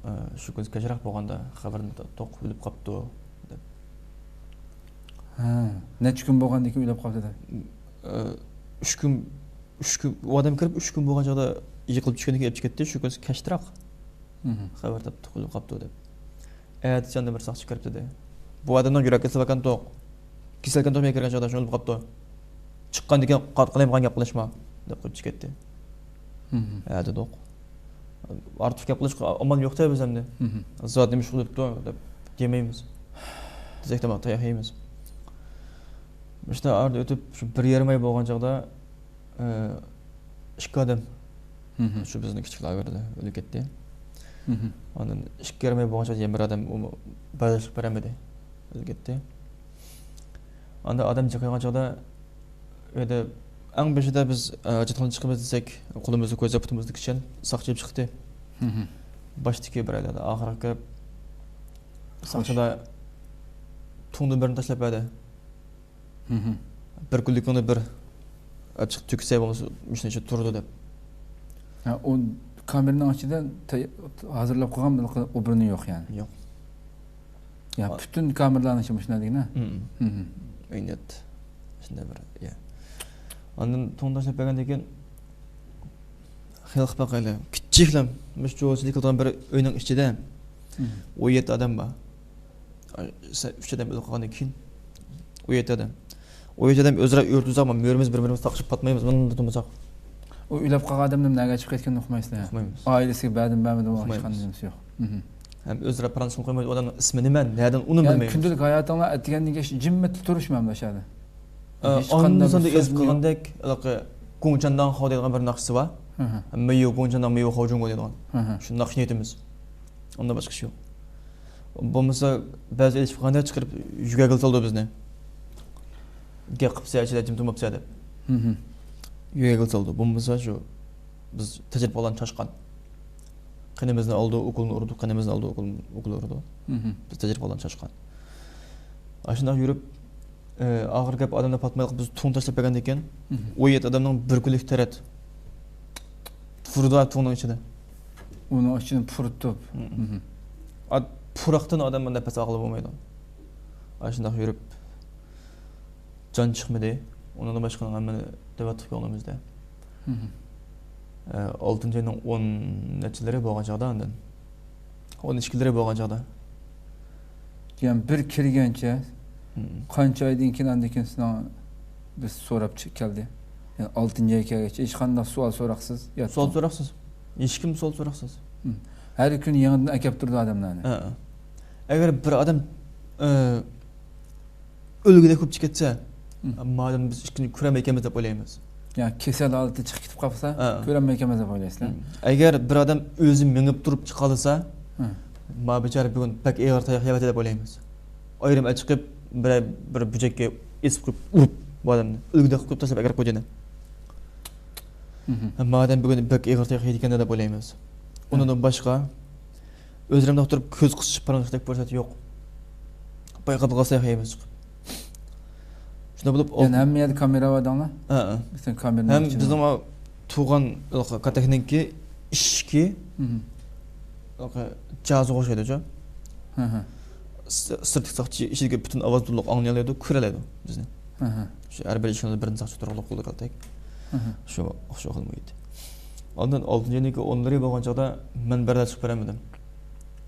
ئە، شۇ كۈن كەچرەك بولغاندا خەۋەرنى تاپتۇق، ئۆلۈپ قاپتۇ دەپ. ھە، نەچچە كۈن بولغاندىن كېيىن ئۆلۈپ قاپتۇ دەپ؟ ئە، ئۈچ كۈن، ئۈچ كۈن، ئۇ ئادەم كىرىپ ئۈچ كۈن بولغان چاغدا يىقىلىپ چۈشكەندىن كېيىن ئېلىپ چىقىپ كەتتى، شۇ كۈن كەچرەك خەۋەر تاپتۇق، ئۆلۈپ قاپتۇ دەپ. ئەتىسى يەنە بىر ساقچى كىرىپ دېدى، بۇ ئادەمنىڭ يۈرەك كېسىلى باركەنتۇق. كېسەلكەنتۇق، مەن كىرگەن چاغدا شۇ ئۆلۈپ قاپتۇ. چىققاندىن كېيىن قات-، قالايمىقان گەپ قىلىشما دەپ قويۇپ چىقىپ كەتتى. ھە دېدۇق. ئارتۇق گەپ قىلىشقا ئامال يوق-تە بىز ئەمدى. زادى نېمە ئىش قىلىپتۇ دەپ دېمەيمىز. دېسەك تاماق تاياق يەيمىز. مۇشۇنداق ئارىدىن ئۆتۈپ، شۇ بىر يېرىم ئاي بولغان چاغدا، ئىككى ئادەم شۇ بىزنىڭ كىچىك لاگېردا ئۆلۈپ كەتتى. ئاندىن ئىككى يېرىم ئاي بولغان چاغدا يەنە بىر ئادەم، ئۇمۇ بەرداشلىق بېرەلمىدى، ئۆلۈپ كەتتى. ئاندىن ئادەم جىقىيغان چاغدا، ئۇ يەردە ئەڭ بېشىدا بىز، ئە، ھاجەتخانىدىن چىقىمىز دېسەك، قولىمىزدا كويزا، پۇتىمىزدا كىچەن، ساقچى ئېلىپ چىقتى. باشتىكى بىر ئايلاردا ئاخىرقى ساقچىلار تۇڭدىن بىرنى تاشلاپ بەردى. بىر كۈنلۈكنى بىر ئاچچىق تۆكسە بولمىسا مۇشۇنىڭ ئىچىدە تۇرىدۇ دەپ. ھە، ئۇ كامېرنىڭ ئىچىدە تەي-، ھازىرلاپ قويغان بىر ئوبورنى يوق يەنى. يوق. يا، پۈتۈن كامېرلارنىڭ ئىچى مۇشۇنداق دېگىن ھە؟ ئەينەت. شۇنداق بىر، يا. ئاندىن تۇڭ تاشلاپ بەرگەندىن كېيىن خىيال قىلىپ باقايلى. كىچىكلا مۇشۇ جوزىدا كېلىدىغان بىر ئۆينىڭ ئىچىدە ئون يەتتە ئادەم بار. ئۈچ ئادەم ئۆلۈپ قالغاندىن كېيىن ئون يەتتە ئادەم. ئون يەتتە ئادەم ئۆزئارا ئۆرە تۇرساق، مۆرىمىز بىر-بىرىمىزگە تاقىشىپ پاتمايمىز، مۇنداق تۇرمىساق. ئۇ ئۆلۈپ قالغان ئادەمنىڭ نەگە چىقىپ كەتكىنىنى ئۇقمايسىلەر. ئۇقمايمىز. ئائىلىسىگە بەردىمۇ بەرمىدىمۇ ئۇقمايمىز. ھېچقانداق نېمىسى يوق. مم. ھەم ئۆزئارا پاراڭلاشقىمۇ قويمايدۇ، ئۇ ئادەمنىڭ ئىسمى نېمە، نەدىن، ئۇنىمۇ يەنى بىلمەيمىز. كۈندىلىك ھاياتىڭلار ئەتىگەندىن كېيىن جىممىتلا تۇرۇش مەن بۇ شەھەردە. ئە، ھېچقانداق ئاندىن بىر سۆزمۇ يېزىپ يوق. قالغاندەك، ھېلىقى گۇڭچەنداڭ خاۋ دەيدىغان بىر ناخشىسى بار. ھە، ھە. مېيۇ گۇڭچەنداڭ مېيۇ خاۋجۇڭگو دەيدىغان. ھە، ھە. شۇ ناخشىنى ئېيتىمىز. ئۇندىن باشقا ئىش يوق. بولمىسا بەزى ئېلىشىپ قالغاندا چىقىرىپ يۈگەرگىلى سالىدۇ بىزنى. گەپ قىپسە ئىچىدە جىم تۇرماپسە دەپ. ھە، ھە. يۈگەرگىلى سالىدۇ. بولمىسا شۇ بىز تەجرىبە قىلغان چاشقان. قېنىمىزنى ئالىدۇ، ئوكۇلنى ئۇرىدۇ، قېنىمىزنى ئالىدۇ، ئوكۇل، ئوكۇل ئۇرىدۇ. ھە، ھە. بىز تەجرىبە قىلغان چاشقان. ئاشۇنداق يۈرۈپ، ئە، ئاخىرى گەپ ئادەملەر پاتمايلىق، بىز تۇڭ تاشلاپ بەرگەندىن كېيىن، مم. ئون يەتتە ئادەمنىڭ بىر كۈنلۈك تەرەت. پۇرىدۇ تۇڭنىڭ ئىچىدە. ئۇنىڭ ئىچىدىن پۇرىتىپ. مم. مم. ئات-، پۇراقتىن ئادەم نەپەس ئالغىلى بولمايدۇ. ئاشۇنداق يۈرۈپ، جان چىقمىدى. ئۇنىڭدىن باشقىنىڭ ھەممىنى دەۋەتتۇق كۆڭلىمىزدە. مم. ئە، ئالتىنچى ئاينىڭ ئون نەچچىلىرى بولغان چاغدا ئاندىن. ئون ئىككىلىرى بولغان چاغدا. يەنى بىر كىرگەنچە، مم. قانچە ئايدىن كېيىن ئاندىن كېيىن سېنىڭ بىز سوراپ چىقىپ كەلدى. يەنى ئالتىنچى ئاي كەلگەچ ھېچقانداق سوئال سوراقسىز ياتتىڭ. سوئال سوراقسىز. ھېچكىم سوئال سوراقسىز. مم. ھەر كۈنى يېڭىدىن ئەكەپ تۇرىدۇ ئادەملەرنى. ھە. ئەگەر بىر ئادەم، ئە، ئۆلگۈدەك بولۇپ چىقىپ كەتسە، مم. مادەم بىز ئىككىنچى كۆرەلمەيكەنمىز دەپ ئويلايمىز. يا كېسەل ھالىتى چىقىپ كېتىپ قالسا، ھە. كۆرەلمەيكەنمىز دەپ ئويلايسىلەر. مم. ئەگەر بىر ئادەم ئۆزى مېڭىپ تۇرۇپ چىقالىسا، ھە. ما بىچارە بۈگۈن بەك ئېغىر تاياق يەۋەتتى دەپ ئويلايمىز. ئايرىم ئەچىقىپ، بىر، بىر بۆشۈككە ئېسىپ قويۇپ، ئۇرۇپ، بۇ ئادەمنى ئۆلگۈدەك قىلىپ تاشلاپ ئەكىرىپ قويدى يەنە. مم. مادەم بۈگۈن بەك ئېغىر تاياق يەيدىكەن دەپ ئويلايمىز. ھە. ئۇنىڭدىن باشقا، ئۆزلىرىمدە ئولتۇرۇپ كۆز قىسىشىپ پاراڭلىشىشتەك پۇرسەت يوق. بايقاپ قالسا ياخشى ئەمەس چىقىپ. شۇنداق بولۇپ، ھەم ھەممە يەردە كامېرا بار دەڭلار. ھە، ھە. بىزنىڭ كامېرا ھەم بىزنىڭ تۇغان كاتەكنىڭكى ئىشىكى جازىغا ئوخشايدۇ. ھە، ھە. سىرتتىكى ساقچى ئىچىدىكى پۈتۈن ئاۋاز تولۇق ئاڭلىيالايدۇ، كۆرەلەيدۇ بىزنى. ھە، ھە. شۇ ھەر بىر ئىشىكنىڭ بىرىنى ساقچى تۇرغۇلۇق قىلىدۇ كالتەك. ھە، ھە. شۇ ئوخشاش خىل مۇھىت. ئاندىن ئالتىنچى ئاينىڭكى ئونلىرى بولغان چاغدا مەن بەرداشلىق بېرەلمىدىم.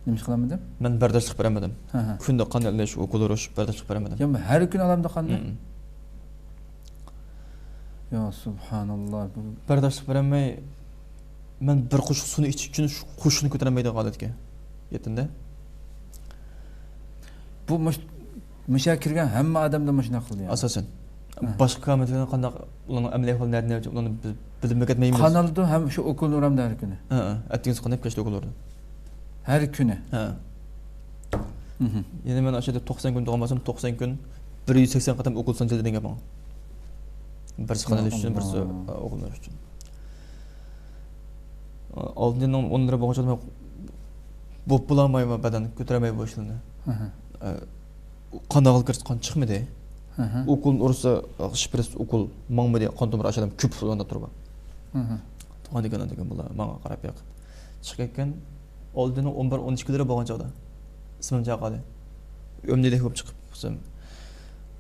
نېمە ئىش قىلالمىدىم؟ مەن بەرداشلىق بېرەلمىدىم. ھە، ھە. كۈندە قان ئېلىش، ئوكۇل ئۇرۇش، بەرداشلىق بېرەلمىدىم. يا، ھەر كۈنى ئالامدۇ قاننى؟ مم. يا سۇبھاناللا، بۇ بەرداشلىق بېرەلمەي، مەن بىر قوشۇق سۇنى ئىچىش ئۈچۈن شۇ قوشۇقنى كۆتۈرەلمەيدىغان ھالەتكە يەتتىم-دە. بۇ مۇش-، مۇشۇ يەرگە كىرگەن ھەممە ئادەمدە مۇشۇنداق قىلدى يا؟ ئاساسەن. ھە. باشقا كامېراتلارنىڭ قانداق، ئۇلارنىڭ ئەمەلىي ئەھۋالى نەدە، نەدە، ئۇلارنى بىز بىلىپمۇ كەتمەيمىز. قان ئالىدۇ ھەم شۇ ئوكۇلنى ئۇرامدۇ ھەر كۈنى؟ ھە، ھە. ئەتىگەن سۇ قانداق كەچتە ئوكۇل ئۇرىدۇ. ھەر كۈنى؟ ھە. مم. يەنى مەن ئاشۇ يەردە توقسان كۈن تۇرغان بولسام، توقسان كۈن بىر يۈز سەكسەن قېتىم ئوكۇل سانجىلدى دېگەن گەپ ماڭا. بىرسى قان ئېلىش ئۈچۈن، بىرسى، يا ئاللا. ئە، ئوكۇل ئۇرۇش ئۈچۈن. ئالتىنچى ئاينىڭ ئونلىرى بولغان چاغدا مەن بولۇپ بولالمايمەن، بەدەن كۆتۈرەلمەي بۇ ئىشلارنى. ھە، ھە. ئە، قان ئالغىلى كىرسە قان چىقمىدى. ھە، ھە. ئوكۇلنى ئۇرسا، شپرىس ئوكۇل ماڭمىدى، قان تومۇر ئاشۇ ئادەم كۆپۈپ ئورنىدا تۇرۇپ. ھە، ھە. تۇغان ئىكەن، ئاندىن كېيىن بۇلار ماڭا قاراپ بېقىپ چىقىپ كەتكەن. ئالدىنىڭ ئون بىر، ئون ئىككىلىرى بولغان چاغدا ئىسمىم چاقىردى. ئۆمدىدەك بولۇپ چىقىپ، قىزىم،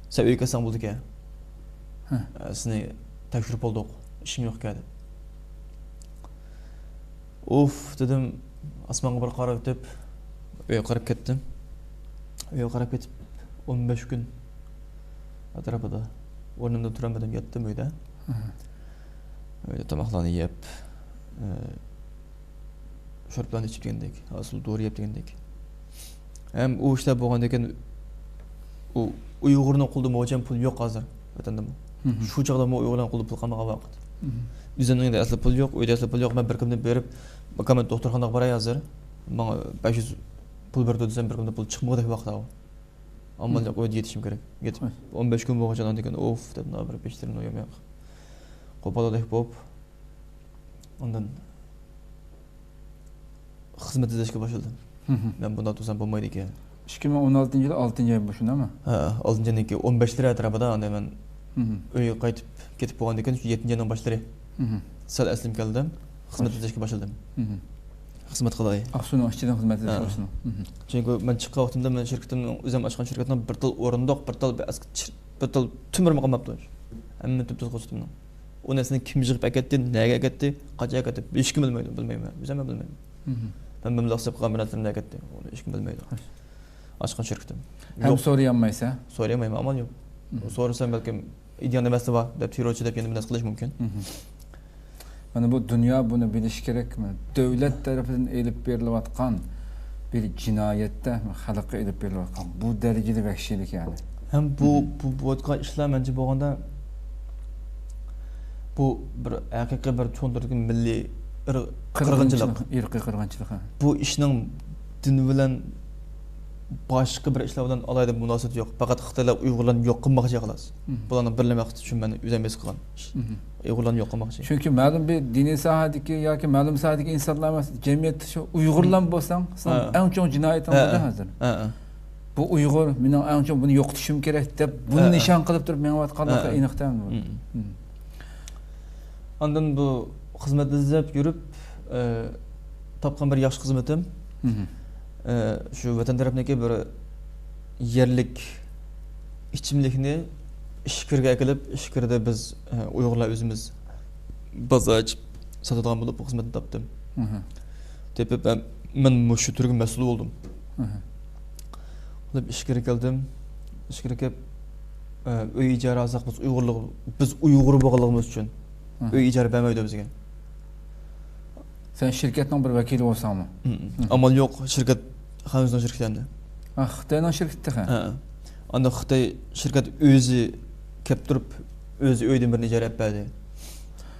سەن ئۆيگە كەلسەڭ بولىدىكەن. ھە. سېنى تەكشۈرۈپ بولدۇق، ئىشىڭ يوقكەن دەپ. ئۇف دېدىم، ئاسمانغا بىر قاراۋېتىپ، ئۆيگە قاراپ كەتتىم. ئۆيگە قاراپ كېتىپ، ئون بەش كۈن ئەتراپىدا ئورنۇمدىن تۇرالمىدىم، ياتتىم ئۆيدە. ھە. ئۆيدە تاماقلارنى يەپ، ئە، شورپىلارنى ئىچىپ دېگەندەك، ھاسىل دورا يەپ دېگەندەك. ھەم ئۇ ئىشلار بولغاندىن كېيىن، ئۇ ئۇيغۇرنىڭ قولىدا موچەن پۇل يوق ھازىر، ۋەتەندىمۇ. مم. شۇ چاغدىمۇ ئۇيغۇرنىڭ قولىدا پۇل قالمىغان ۋاقىت. مم. ئۆزۈمنىڭ ئەسلى پۇل يوق، ئۆيدە ئەسلى پۇل يوق. مەن بىر كۈندە بېرىپ، ئاكام، مەن دوختۇرخانىغا باراي ھازىر. ماڭا بەش يۈز پۇل بېرىدۇ دېسەم، بىر كۈندە پۇل چىقمىغۇدەك ۋاقىت ئاۋۇ. ئامال يوق، مم. ئۆيدە يېتىشىم كېرەك. يېتىپ، ھوي. ئون بەش كۈن بولغاچ ئاندىن كېيىن، ئوف دەپ، بىر بېشىم يومياق. قوپالدەك بولۇپ، ئاندىن خىزمەت ئىزدەشكە باشلىدىم. مم. مەن بۇنداق تۇرسام بولمايدىكەن. ئىككى مىڭ ئون ئالتىنچى يىلى ئالتىنچى ئاي بۇ، شۇنداقمۇ؟ ھە، ئالتىنچى ئاينىڭكى ئون بەشلىرى ئەتراپىدا، ئاندىن مەن مم. ئۆيگە قايتىپ، كېتىپ بولغاندىن كېيىن، شۇ يەتتىنچى ئاينىڭ باشلىرى. مم. سەل ئەسلىمگە كەلدىم. خىزمەت خوش. ئىزدەشكە باشلىدىم. مم. خىزمەت قىلاي. ئاقسۇنىڭ ئىچىدىن خىزمەت ئىزدەشكە ھە. باشلىدىڭ. مم. چۈنكى مەن چىققان ۋاقتىمدا مەن شىركىتىمنىڭ، ئۆزۈم ئاچقان شىركەتنىڭ بىر تال ئورۇندۇق، بىر تال بىر ئەسكى، بىر تال تۆمۈرمۇ قالماپتۇ. ھەممە تۈپ-تۈز قوشتۇمنىڭ. ئۇ نەرسىنى كىم يىغىپ ئەكەتتى، نەگە ئەكەتتى، قاچان ئەكەتتى، ھېچكىم بىلمەيدۇ، بىلمەيمەن، ئۆزۈم ھەم بىلمەيمەن. مم. مەن مەبلەغ سېلىپ قىلغان بىر نەرسىلەر نەگە كەتتى، ئۇنى ھېچكىم بىلمەيدۇ. خوش. ئاچقان شىركىتىم. ھەم يوق. سورىيالمايسەن؟ سورىيالمايمەن، ئامال يوق. مم. سورىسام بەلكىم ئىدىيەڭدە مەسىلە بار دەپ تېررورچى دەپ يەنە بىر نەرسە قىلىشى مۇمكىن. مم. مانا بۇ دۇنيا بۇنى بىلىشى كېرەك. مانا دۆلەت تەرىپىدىن ئېلىپ بېرىلىۋاتقان بىر جىنايەتتە خەلققە ئېلىپ بېرىلىۋاتقان بۇ دەرىجىدە ۋەھشىيلىك، يەنى. ھەم بۇ، بۇ بولۇۋاتقان ئىشلار مەنچە بولغاندا، بۇ بىر ھەقىقىي بىر چوڭ تۈردىكى مىللىي ئىر-، قىرغىنچىلىق. قىرغىنچىلىق، ئىرقىي قىرغىنچىلىق، ھە. بۇ ئىشنىڭ دىن بىلەن باشقا بىر ئىشلار بىلەن ئالاھىدە مۇناسىۋىتى يوق. پەقەت خىتايلار ئۇيغۇرلارنى يوق قىلماقچى، خالاس. مھم. بۇلارنىڭ بىرلا مەقسىتى شۇ، مەن ئۆزۈم ھېس قىلغان. مھم. ئۇيغۇرلارنى يوق قىلماقچى. چۈنكى مەلۇم بىر دىنىي ساھەدىكى ياكى مەلۇم ساھەدىكى ئىنسانلار ئەمەس، جەمئىيەتتە شۇ ئۇيغۇرلارمۇ بولساڭ، سەن ھە. ئەڭ چوڭ جىنايىتىڭ ھە، بۇ ھە. ھازىر. ھە، ھە. بۇ ئۇيغۇر، مېنىڭ ئەڭ چوڭ، بۇنى يوقىتىشىم كېرەك دەپ، بۇنى ھە، ھە. نىشان قىلىپ تۇرۇپ مېڭىۋاتقانلىقى ھە، ھە. ئېنىق تەمىن. مھم. مھم. ئاندىن بۇ خىزمەت ئىزدەپ يۈرۈپ، ئى، تاپقان بىر ياخشى خىزمىتىم. مھم. ئى، شۇ ۋەتەن تەرەپنىڭكى بىر يەرلىك ئىچىملىكنى ئىچكىرىگە ئەكېلىپ، ئىچكىرىدە بىز، ئى، ئۇيغۇرلار ئۆزىمىز بازار ئېچىپ ساتىدىغان بولۇپ، بۇ خىزمەتنى تاپتىم. مھم. تېپىپ، ئە، مەن مۇشۇ تۈرگە مەسئۇل بولدۇم. مھم. بولۇپ ئىچكىرىگە كەلدىم. ئىچكىرىگە كېلىپ، ئە، ئۆي ئىجارە ئالساق، بىز ئۇيغۇرلۇق، بىز ئۇيغۇر بولغانلىقىمىز ئۈچۈن مھم. ئۆي ئىجارە بەرمەيدۇ بىزگە. سەن شىركەتنىڭ بىر ۋەكىلى بولساڭمۇ؟ مم. مم. ئامال يوق، شىركەت، خەنزۇنىڭ شىركىتى ئەمدى. ئا، خىتاينىڭ شىركىتى تېخى؟ ھە. ئاندىن خىتاي شىركەت ئۆزى كەپ تۇرۇپ، ئۆزى ئۆيدىن بىرنى ئىجارە ئېلىپ بەردى.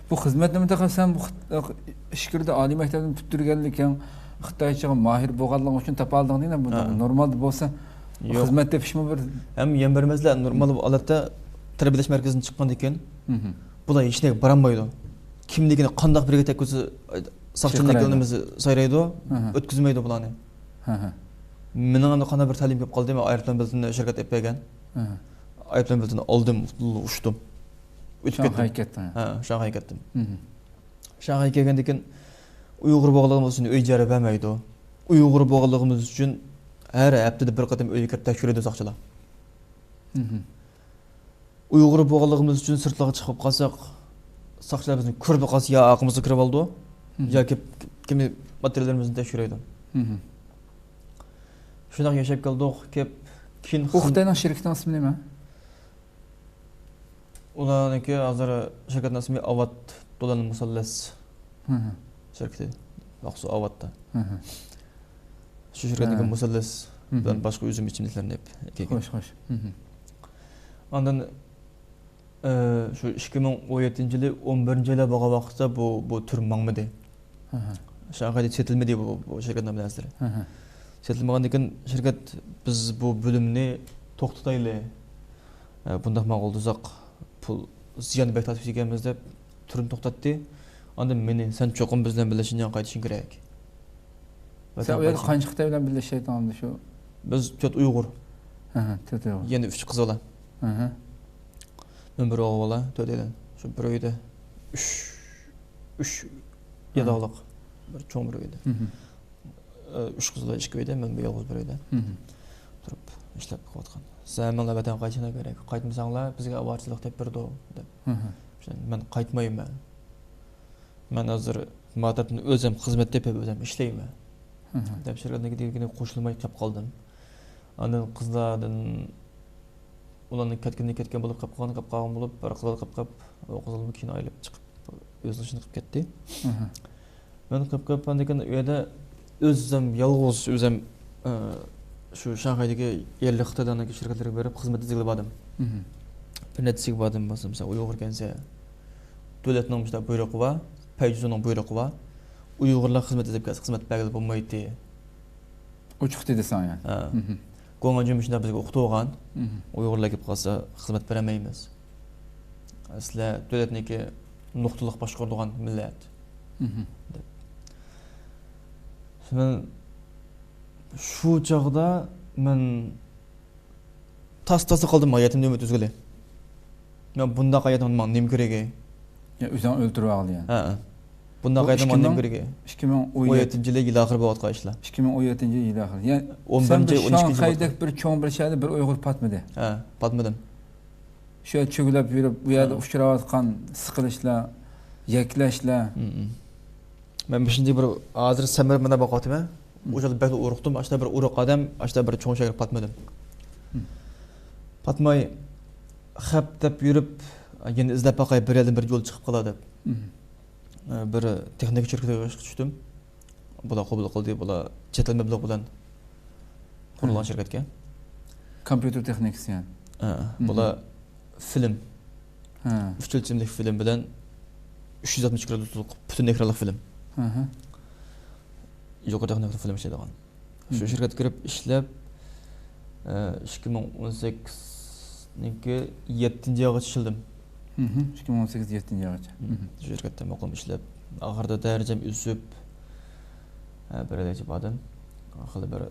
بۇ خىزمەت نېمە تېخى؟ سەن بۇ خىت-، ئىچكىرىدە ئالىي مەكتەپنى پۈتتۈرگەنلىكىڭ، خىتايچىغا ماھىر بولغانلىقىڭ ئۈچۈن تاپالدىڭ دېگەن بۇ. ھە. نورمالدا بولسا، بۇ يوق. خىزمەت تېپىشمۇ بىر ھەم يەنە بىر مەسىلە، نورمال ھالەتتە تەربىيەلەش مەركىزىدىن چىققاندىن كېيىن، مم. بۇلار ھېچ نەرگە بارالمايدۇ. كىملىكىنى قانداق بىرگە تەگكۈزسە، ساقچىنىڭ چېقىرايدۇ. كۆڭلىمىز سايرايدۇ، ئاھا. ئۆتكۈزمەيدۇ بۇلارنى. ئاھا. مېنىڭ ئەمدى قانداق بىر تەلىيىم كېلىپ قالدى، مەن ئايروپىلان بېلىتىنى شىركەت ئېلىپ بەرگەن. ئاھا. ئايروپىلان بېلىتىنى ئالدىم، ئۇچتۇم. ئۆتۈپ كەتتىم. شاڭخەيگە كەتتىڭ. ھە، شاڭخەيگە كەتتىم. مم. شاڭخەيگە كەلگەندىن كېيىن ئۇيغۇر بولغانلىقىمىز ئۈچۈن ئۆي ئىجارە بەرمەيدۇ. ئۇيغۇر بولغانلىقىمىز ئۈچۈن ھەر ھەپتىدە بىر قېتىم ئۆيگە كىرىپ تەكشۈرىدۇ ساقچىلار. مم. ئۇيغۇر بولغانلىقىمىز ئۈچۈن سىرتلارغا چىقىپ قالساق، ساقچىلار بىزنى كۆرۈپ قالسا يا ئارقىمىزغا كىرىۋالىدۇ، مم. ياكى كىملىك ماتېرىياللىرىمىزنى تەكشۈرىدۇ. مم. شۇنداق ياشاپ كەلدۇق. كېيىن بۇ خىتاينىڭ شىركىتىنىڭ ئىسمى نېمە؟ ئۇلارنىڭكى ھازىر شىركەتنىڭ ئىسمى ئاۋات دولان مۇسەللەس مم. شىركىتى. ئاقسۇ ئاۋاتتا. مم. شۇ شىركەتنىڭكى ھە. مۇسەللەس مم. بىلەن باشقا ئۈزۈم ئىچىملىكلەرنى ئېلىپ كەلگەن. خوش، خوش. مم. ئاندىن، ئى، شۇ ئىككى مىڭ ئون يەتتىنچى يىلى، ئون بىرىنچى يىلى بولغان ۋاقىتتا بۇ، بۇ تۈر ماڭمىدى. ھە، ھە. شاڭخەيدە سېتىلمىدى بۇ، بۇ شىركەتنىڭ بىر نەرسىلىرى. ھە، ھە. سېتىلمىغاندىن كېيىن شىركەت، بىز بۇ بۆلۈمنى توختىتايلى. ئە، بۇنداق ماقۇل تۇرساق، پۇل زىياننى بەك تارتىپ كېتىدىكەنمىز دەپ تۈرنى توختاتتى. ئاندىن مېنى، سەن چوقۇم بىز بىلەن بىللە شىنجاڭغا قايتىشىڭ كېرەك. سەن ئۇ يەردە قانچە خىتاي بىلەن بىللە ئىشلەيتتىڭ ئەمدى شۇ؟ بىز تۆت ئۇيغۇر. ھە، ھە، تۆت ئۇيغۇر. يەنە ئۈچ قىز بالا. ھە، ھە. مەن بىر ئوغۇل بالا، تۆتەيلەن. شۇ بىر ئۆيدە ئۈچ، ئۈچ ھە. ياتاقلىق. بىر چوڭ بىر ئۆيدە. ھە، ھە. ئۈچ قىز بالا، ئىككى ئۆيدە، مەن بىر يالغۇز بىر ئۆيدە. ھە، ھە. تۇرۇپ ئىشلەپ قىلىۋاتقان. سەن ھەممىڭلار ۋەتەنگە قايتىشىڭلار كېرەك. قايتمىساڭلار، بىزگە ئاۋارىچىلىق دەپ بېرىدۇ، دەپ. ھە، ھە. مەن قايتمايمەن. مەن ھازىر ما تەرەپتىن ئۆزۈم خىزمەت تېپىپ، ئۆزۈم ئىشلەيمەن. ھە، ھە. دەپ شىركەتنىڭكى دېگىنىگە قوشۇلماي قېلىپ قالدىم. ئاندىن قىزلاردىن، ئۇلارنىڭ كەتكىنى كەتكەن بولۇپ، قېلىپ قالغان، قېلىپ قالغان بولۇپ، بىر قىزلار قېلىپ قېلىپ، ئۇ قىزلارمۇ كېيىن ئايرىلىپ چىقىپ، ئۆزىنىڭ ئىشىنى قىلىپ كەتتى. ھە، ھە. مەن قېلىپ قېلىپ، ئاندىن كېيىن ئۇ يەردە ئۆزۈم يالغۇز، ئۆزۈم، ئى، شۇ شاڭخەيدىكى يەرلىك خىتايلارنىڭكى شىركەتلىرىگە بېرىپ خىزمەت ئىزدىگىلى باردىم. مھم. بىر نەچچىسىگە باردىم، مەسىلەن، سەن ئۇيغۇر ئىكەنسەن، دۆلەتنىڭ مۇشۇنداق بۇيرۇقى بار، پەيجۈزۇنىڭ بۇيرۇقى بار، ئۇيغۇرلار خىزمەت ئىزدەپ كەلسە خىزمەت بەرگىلى بولمايتتى. ئوچۇق دېدى ساڭا يەنى. ھە. مھم. گوڭئەنجۈن مۇشۇنداق بىزگە ئوقۇتۇۋالغان، مھم. ئۇيغۇرلار كېلىپ قالسا خىزمەت بېرەلمەيمىز. سىلەر دۆلەتنىڭكى نۇقتىلىق باشقۇرىدىغان مىللەت. مھم. دەپ. مەن شۇ چاغدا مەن تاس-تاسا قالدىم ھاياتىمنى ئۈمىد ئۈزگىلى. مەن بۇنداق ھاياتنىڭ ماڭا نېمە كېرىكى؟ يا ئۆزۈڭ ئۆلتۈرۈۋالغىلى يەنى. ھە. بۇنداق بۇ ھاياتنىڭ ماڭا نېمە كېرىكى؟ ئىككى مىڭ ئون يەتتىنچى يىلى يىل ئاخىرى بولۇۋاتقان ئىشلار. ئىككى مىڭ ئون يەتتىنچى يىل ئاخىرى. يەنى ئون بىرىنچى، سەن بىر ئون ئىككىنچى شاڭخەيدەك بىر چوڭ بىر شەھەردە بىر ئۇيغۇر پاتمىدى. ھە، پاتمىدىم. شۇ يەردە چۆگىلەپ يۈرۈپ، بۇ يەردە ھە. ئۇچراۋاتقان سىقىلىشلار، يەكلەشلەر. مم. مەن مۇشۇنداق بىر ھازىر سەمرىپ مانا باقىۋاتىمەن. مم. ئۇ چاغدا بەكلا ئورۇقتۇم، ئاشتا بىر ئورۇق ئادەم، ئاشتا بىر چوڭ شەھەرگە پاتمىدىم. مم. پاتماي، خەپ دەپ يۈرۈپ، يەنە ئىزدەپ باقاي، بىر يەردىن بىر يول چىقىپ قالار دەپ. مم. بىر تېخنىكا شىركىتىگە ئىشقا چۈشتۈم. بۇلار قوبۇل قىلدى، بۇلار چەت ئەل مەبلەغ بىلەن قۇرۇلغان شىركەتكە. كومپيۇتېر تېخنىكىسى يەنى. بۇلار فىلىم، ئۈچ ئۆلچەملىك فىلىم بىلەن ئۈچ يۈز ئاتمىش گرادۇسلۇق پۈتۈن ئېكرانلىق فىلىم. يۇقىرى تېخنىكىلىق فىلىم ئىشلەيدىغان. شۇ شىركەتكە كىرىپ ئىشلەپ، ئىككى مىڭ ئون سەككىزنىڭكى يەتتىنچى ئايغىچە ئىشلىدىم. ئىككى مىڭ ئون سەككىز يەتتىنچى ئايغىچە. شۇ شىركەتتە مۇقىم ئىشلەپ، ئاخىرىدا دەرىجەم ئۆسۈپ، بىر نەچچە بادىم خېلى بىر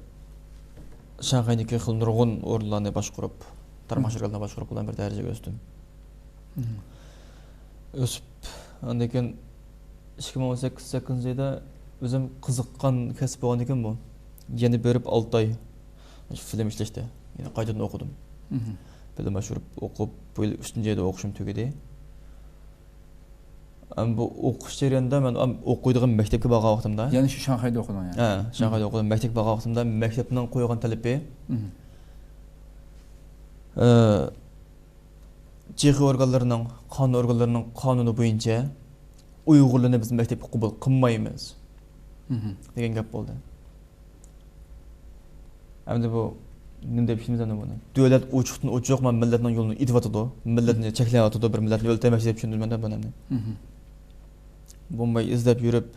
شاڭخەيدىكى خېلى نۇرغۇن ئورۇنلارنى باشقۇرۇپ، تارماق شىركەتلەرنى باشقۇرۇپ، بىلەن بىر دەرىجىگە ئۆستۈم. ئۆسۈپ، ئاندىن كېيىن ئىككى مىڭ ئون سەككىز سەككىزىنچى يىلدا ئۆزۈم قىزىققان كەسىپ بولغاندىكىن بۇ، يەنە بېرىپ ئالتە ئاي فىلىم ئىشلەشتە يەنە قايتىدىن ئوقۇدۇم. فىلىم باشقۇرۇپ ئوقۇپ، بۇ يىل ئۈچىنچى يىلدا ئوقۇشۇم تۈگىدى. ئەمما بۇ ئوقۇش جەريانىدا مەن ئوقۇيدىغان مەكتەپكە بارغان ۋاقتىمدا، يەنى شۇ شاڭخەيدا ئوقۇدۇڭ يەنى؟ ھە، شاڭخەيدا ئوقۇدۇم. مەكتەپكە بارغان ۋاقتىمدا مەكتەپنىڭ قويغان تەلىپى، چېخىي ئورگانلىرىنىڭ، قانۇن ئورگانلىرىنىڭ قانۇنى بويىچە ئۇيغۇرلارنى بىز مەكتەپكە قوبۇل قىلمايمىز دېگەن گەپ بولدى. ئەمدى بۇ نېمە دەپ ئىشلىمىز ئەمدى بۇنى؟ دۆلەت ئوچۇقتىن ئوچۇق مانا مىللەتنىڭ يولىنى ئېتىۋاتىدۇ، مىللەتنى چەكلەۋاتىدۇ، بىر مىللەتنى ئۆلتۈرمەكچى دەپ چۈشەندۈردۈم مەن بۇنى ئەمدى. بولماي ئىزدەپ يۈرۈپ،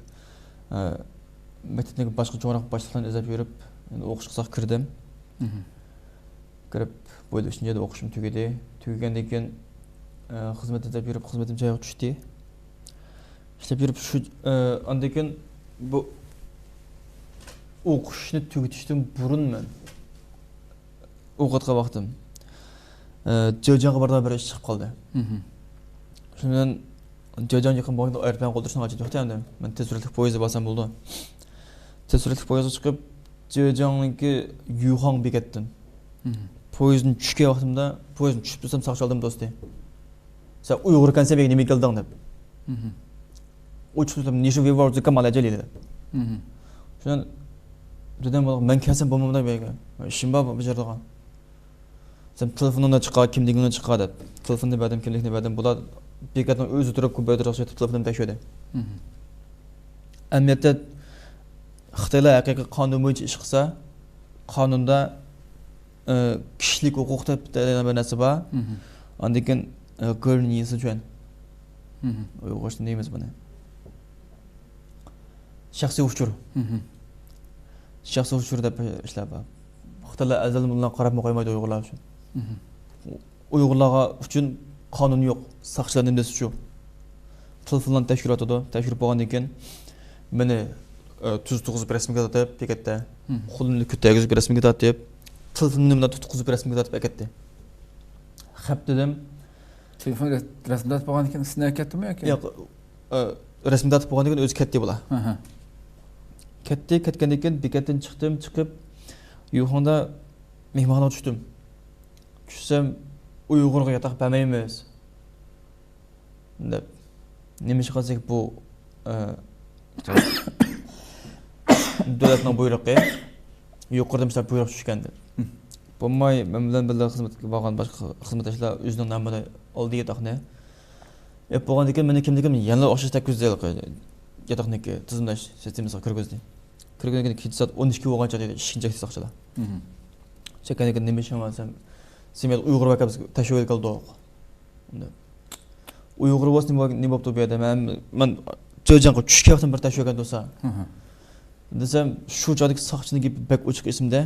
مەكتەپنىڭ باشقا چوڭراق باشلىقلارنى ئىزدەپ يۈرۈپ، ئوقۇشقا كىردىم. كىرىپ، بۇ يىل ئۈچىنچى يىلدا ئوقۇشۇم تۈگىدى. تۈگىگەندىن كېيىن، خىزمەت ئىزدەپ يۈرۈپ، خىزمىتىم جايىغا چۈشتى. ئىشلەپ يۈرۈپ، شۇ، ئاندىن كېيىن بۇ ئوقۇشنى تۈگىتىشتىن بۇرۇن مەن ئوقۇۋاتقان ۋاقتىم، جېجياڭغا بارىدىغان بىر ئىش چىقىپ قالدى. شۇنىڭ بىلەن جېجياڭ يېقىن بولغان ئايروپىلانغا ئولتۇرۇشنىڭ ھاجىتى يوق ئەمدى. مەن تېز سۈرئەتلىك پويىزدا بارسام بولىدۇ. تېز سۈرئەتلىك پويىزغا چىقىپ، جېجياڭنىڭكى يۈخاڭ بېكەتتىن پويىزدىن چۈشكەن ۋاقتىمدا، پويىزدىن چۈشۈپ تۇرسام، ساقچى ئالدىمدا توستى. سەن ئۇيغۇر ئىكەنسەن، بۇيەرگە نېمىگە كەلدىڭ دەپ. ئۇ چىقىپ تۇرسام، نېشى ۋىۋار زۇكام ئالاجەلى دەپ. شۇنىڭ دېدىم، مەن كەلسەم بولمامدۇ بۇ يەرگە؟ ئىشىم بار بۇ يەردە. سەن تېلېفونۇڭنى چىقار، كىملىكىڭنى چىقار دەپ. تېلېفوننى بەردىم، كىملىكنى بەردىم. بۇلار بېكەتنىڭ ئۆزى تۇرۇپ، كومپيۇتېرغا سۆزلىتىپ تېلېفونۇمنى تەكشۈردى. ئەمەلىيەتتە خىتايلار ھەقىقىي قانۇن بويىچە ئىش قىلسا، قانۇندا، ئى، كىشىلىك ھوقۇق دەپ دەيدىغان بىر نەرسە بار. ئاندىن كېيىن، ئى، گېرنىيسىچۈەن. ئۇيغۇرچە نېمىز بۇنى؟ شەخسىي ئۇچۇر. شەخسىي ئۇچۇر دەپ ئىشلار بار. خىتايلار ئەزەلدىن بۇلارغا قاراپمۇ قويمايدۇ ئۇيغۇرلار ئۈچۈن. ئۇيغۇرلارغا ئۈچۈن قانۇن يوق. ساقچىلار نېمە دېسە شۇ. تېلېفونلارنى تەكشۈرۈۋاتىدۇ. تەكشۈرۈپ بولغاندىن كېيىن مېنى، ئە، تۈز تۇرغۇزۇپ رەسىمگە تارتىپ بېكەتتە. قولۇمنى كۆتەرگۈزۈپ رەسىمگە تارتىپ، تېلېفوننى مانا تۇتقۇزۇپ رەسىمگە تارتىپ ئەكەتتى. خەپ دېدىم. تېلېفون رەسىمگە تارتىپ بولغاندىن كېيىن سېنى ئەكەتتىمۇ ياكى؟ ياق، ئە، رەسىمگە تارتىپ بولغاندىن كېيىن ئۆزى كەتتى بۇلار. كەتتى، كەتكەندىن كېيىن بېكەتتىن چىقتىم، چىقىپ يۈخاڭدا مېھمانخانىغا چۈشتۈم. چۈشسەم، ئۇيغۇرغا ياتاق بەرمەيمىز دەپ. نېمىشقا دېسەك، بۇ، ئە، دۆلەتنىڭ بۇيرۇقى، يۇقىرىدىن مۇشۇنداق بۇيرۇق چۈشكەن دەپ. بولماي، مەن بىلەن بىللە خىزمەتكە بارغان باشقا خىزمەتداشلار ئۆزىنىڭ نامىدا ئالدى ياتاقنى. ئېلىپ بولغاندىن كېيىن مېنى كىملىكىم يەنىلا ئوخشاش تەككۈزدى ھېلىقى ياتاقنىڭكى تىزىملاش سىستېمىسىغا كىرگۈزدى. كىرگەندىن كېيىن كېچە سائەت ئون ئىككى بولغانچە دېدى ئىشىكنى چەكتى ساقچىلار. چەككەندىن كېيىن نېمە ئىشىڭ بار دېسەم، سېمىيەت ئۇيغۇر ئاكا بىزگە تەشۋىقات كەلدۇق. ئۇيغۇر بولسا نېمە، نېمە بوپتۇ بۇ يەردە؟ مەن، مەن جېجياڭغا چۈشكەن ۋاقتىم بىر تەشۋىقات كەلدى بولسا. دېسەم، شۇ چاغدىكى ساقچىنىڭ گېپى بەك ئوچۇق ئېسىمدە.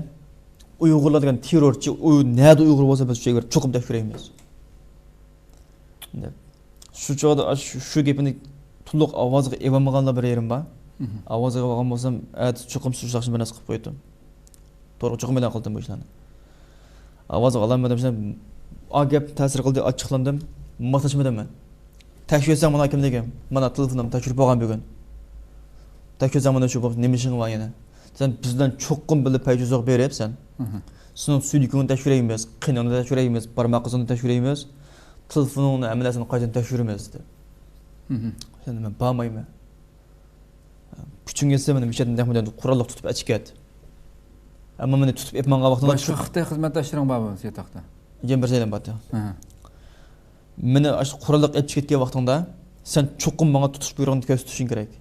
ئۇيغۇرلار دېگەن تېررورچى، ئۇ نەدە ئۇيغۇر بولسا بىز شۇ يەرگە چوقۇم تەكشۈرەيمىز دەپ. شۇ چاغدا شۇ، شۇ گېپىنى تولۇق ئاۋازغا ئېلىۋالمىغانلا بىر يېرىم بار. ئاۋازغا ئېلىۋالغان بولسام، ئەتىسى چوقۇم شۇ ساقچىنى بىر نەرسە قىلىپ قوياتتىم. تورغا چوقۇم ئېلان قىلدىم بۇ ئىشلارنى. ئاۋازغا ئالالمىدىم، شۇنداق ئا گەپ تەسىر قىلدى، ئاچچىقلاندىم، ماسلاشمىدىم مەن. تەكشۈرسەڭ مانا كىملىكىم، مانا تېلېفونۇم تەكشۈرۈپ بولغان بۈگۈن. تەكشۈرسەڭ مانا شۇ بولۇپ نېمە ئىشىڭ بار يەنە؟ سەن بىز بىلەن چوقۇم بىللە پەيجۇزۇغا بېرىپ سەن، سېنىڭ سۈيدۈكۈڭنى تەكشۈرەيمىز، قېنىڭنى تەكشۈرەيمىز، بارماق ئىزىڭنى تەكشۈرەيمىز، تېلېفونۇڭنى ھەممە نەرسىنى قايتىدىن تەكشۈرىمىز دېدى. سەن مەن بارمايمەن. كۈچۈڭ يەتسە مېنى مۇشۇ يەردىن نەق مەيداندىن قوراللىق تۇتۇپ ئەچىكەت. ئەمما مېنى تۇتۇپ ئېلىپ ماڭغان ۋاقتىڭدا باشقا خىتاي خىزمەتداشلىرىڭ بارمۇ ياتاقتا؟ يەنە بىر سەيلەم بارتى. مېنى ئاشۇ قوراللىق ئېلىپ چىقىپ كەتكەن ۋاقتىڭدا سەن چوقۇم ماڭا تۇتۇش بۇيرۇقىنى كۆرسىتىشىڭ كېرەك.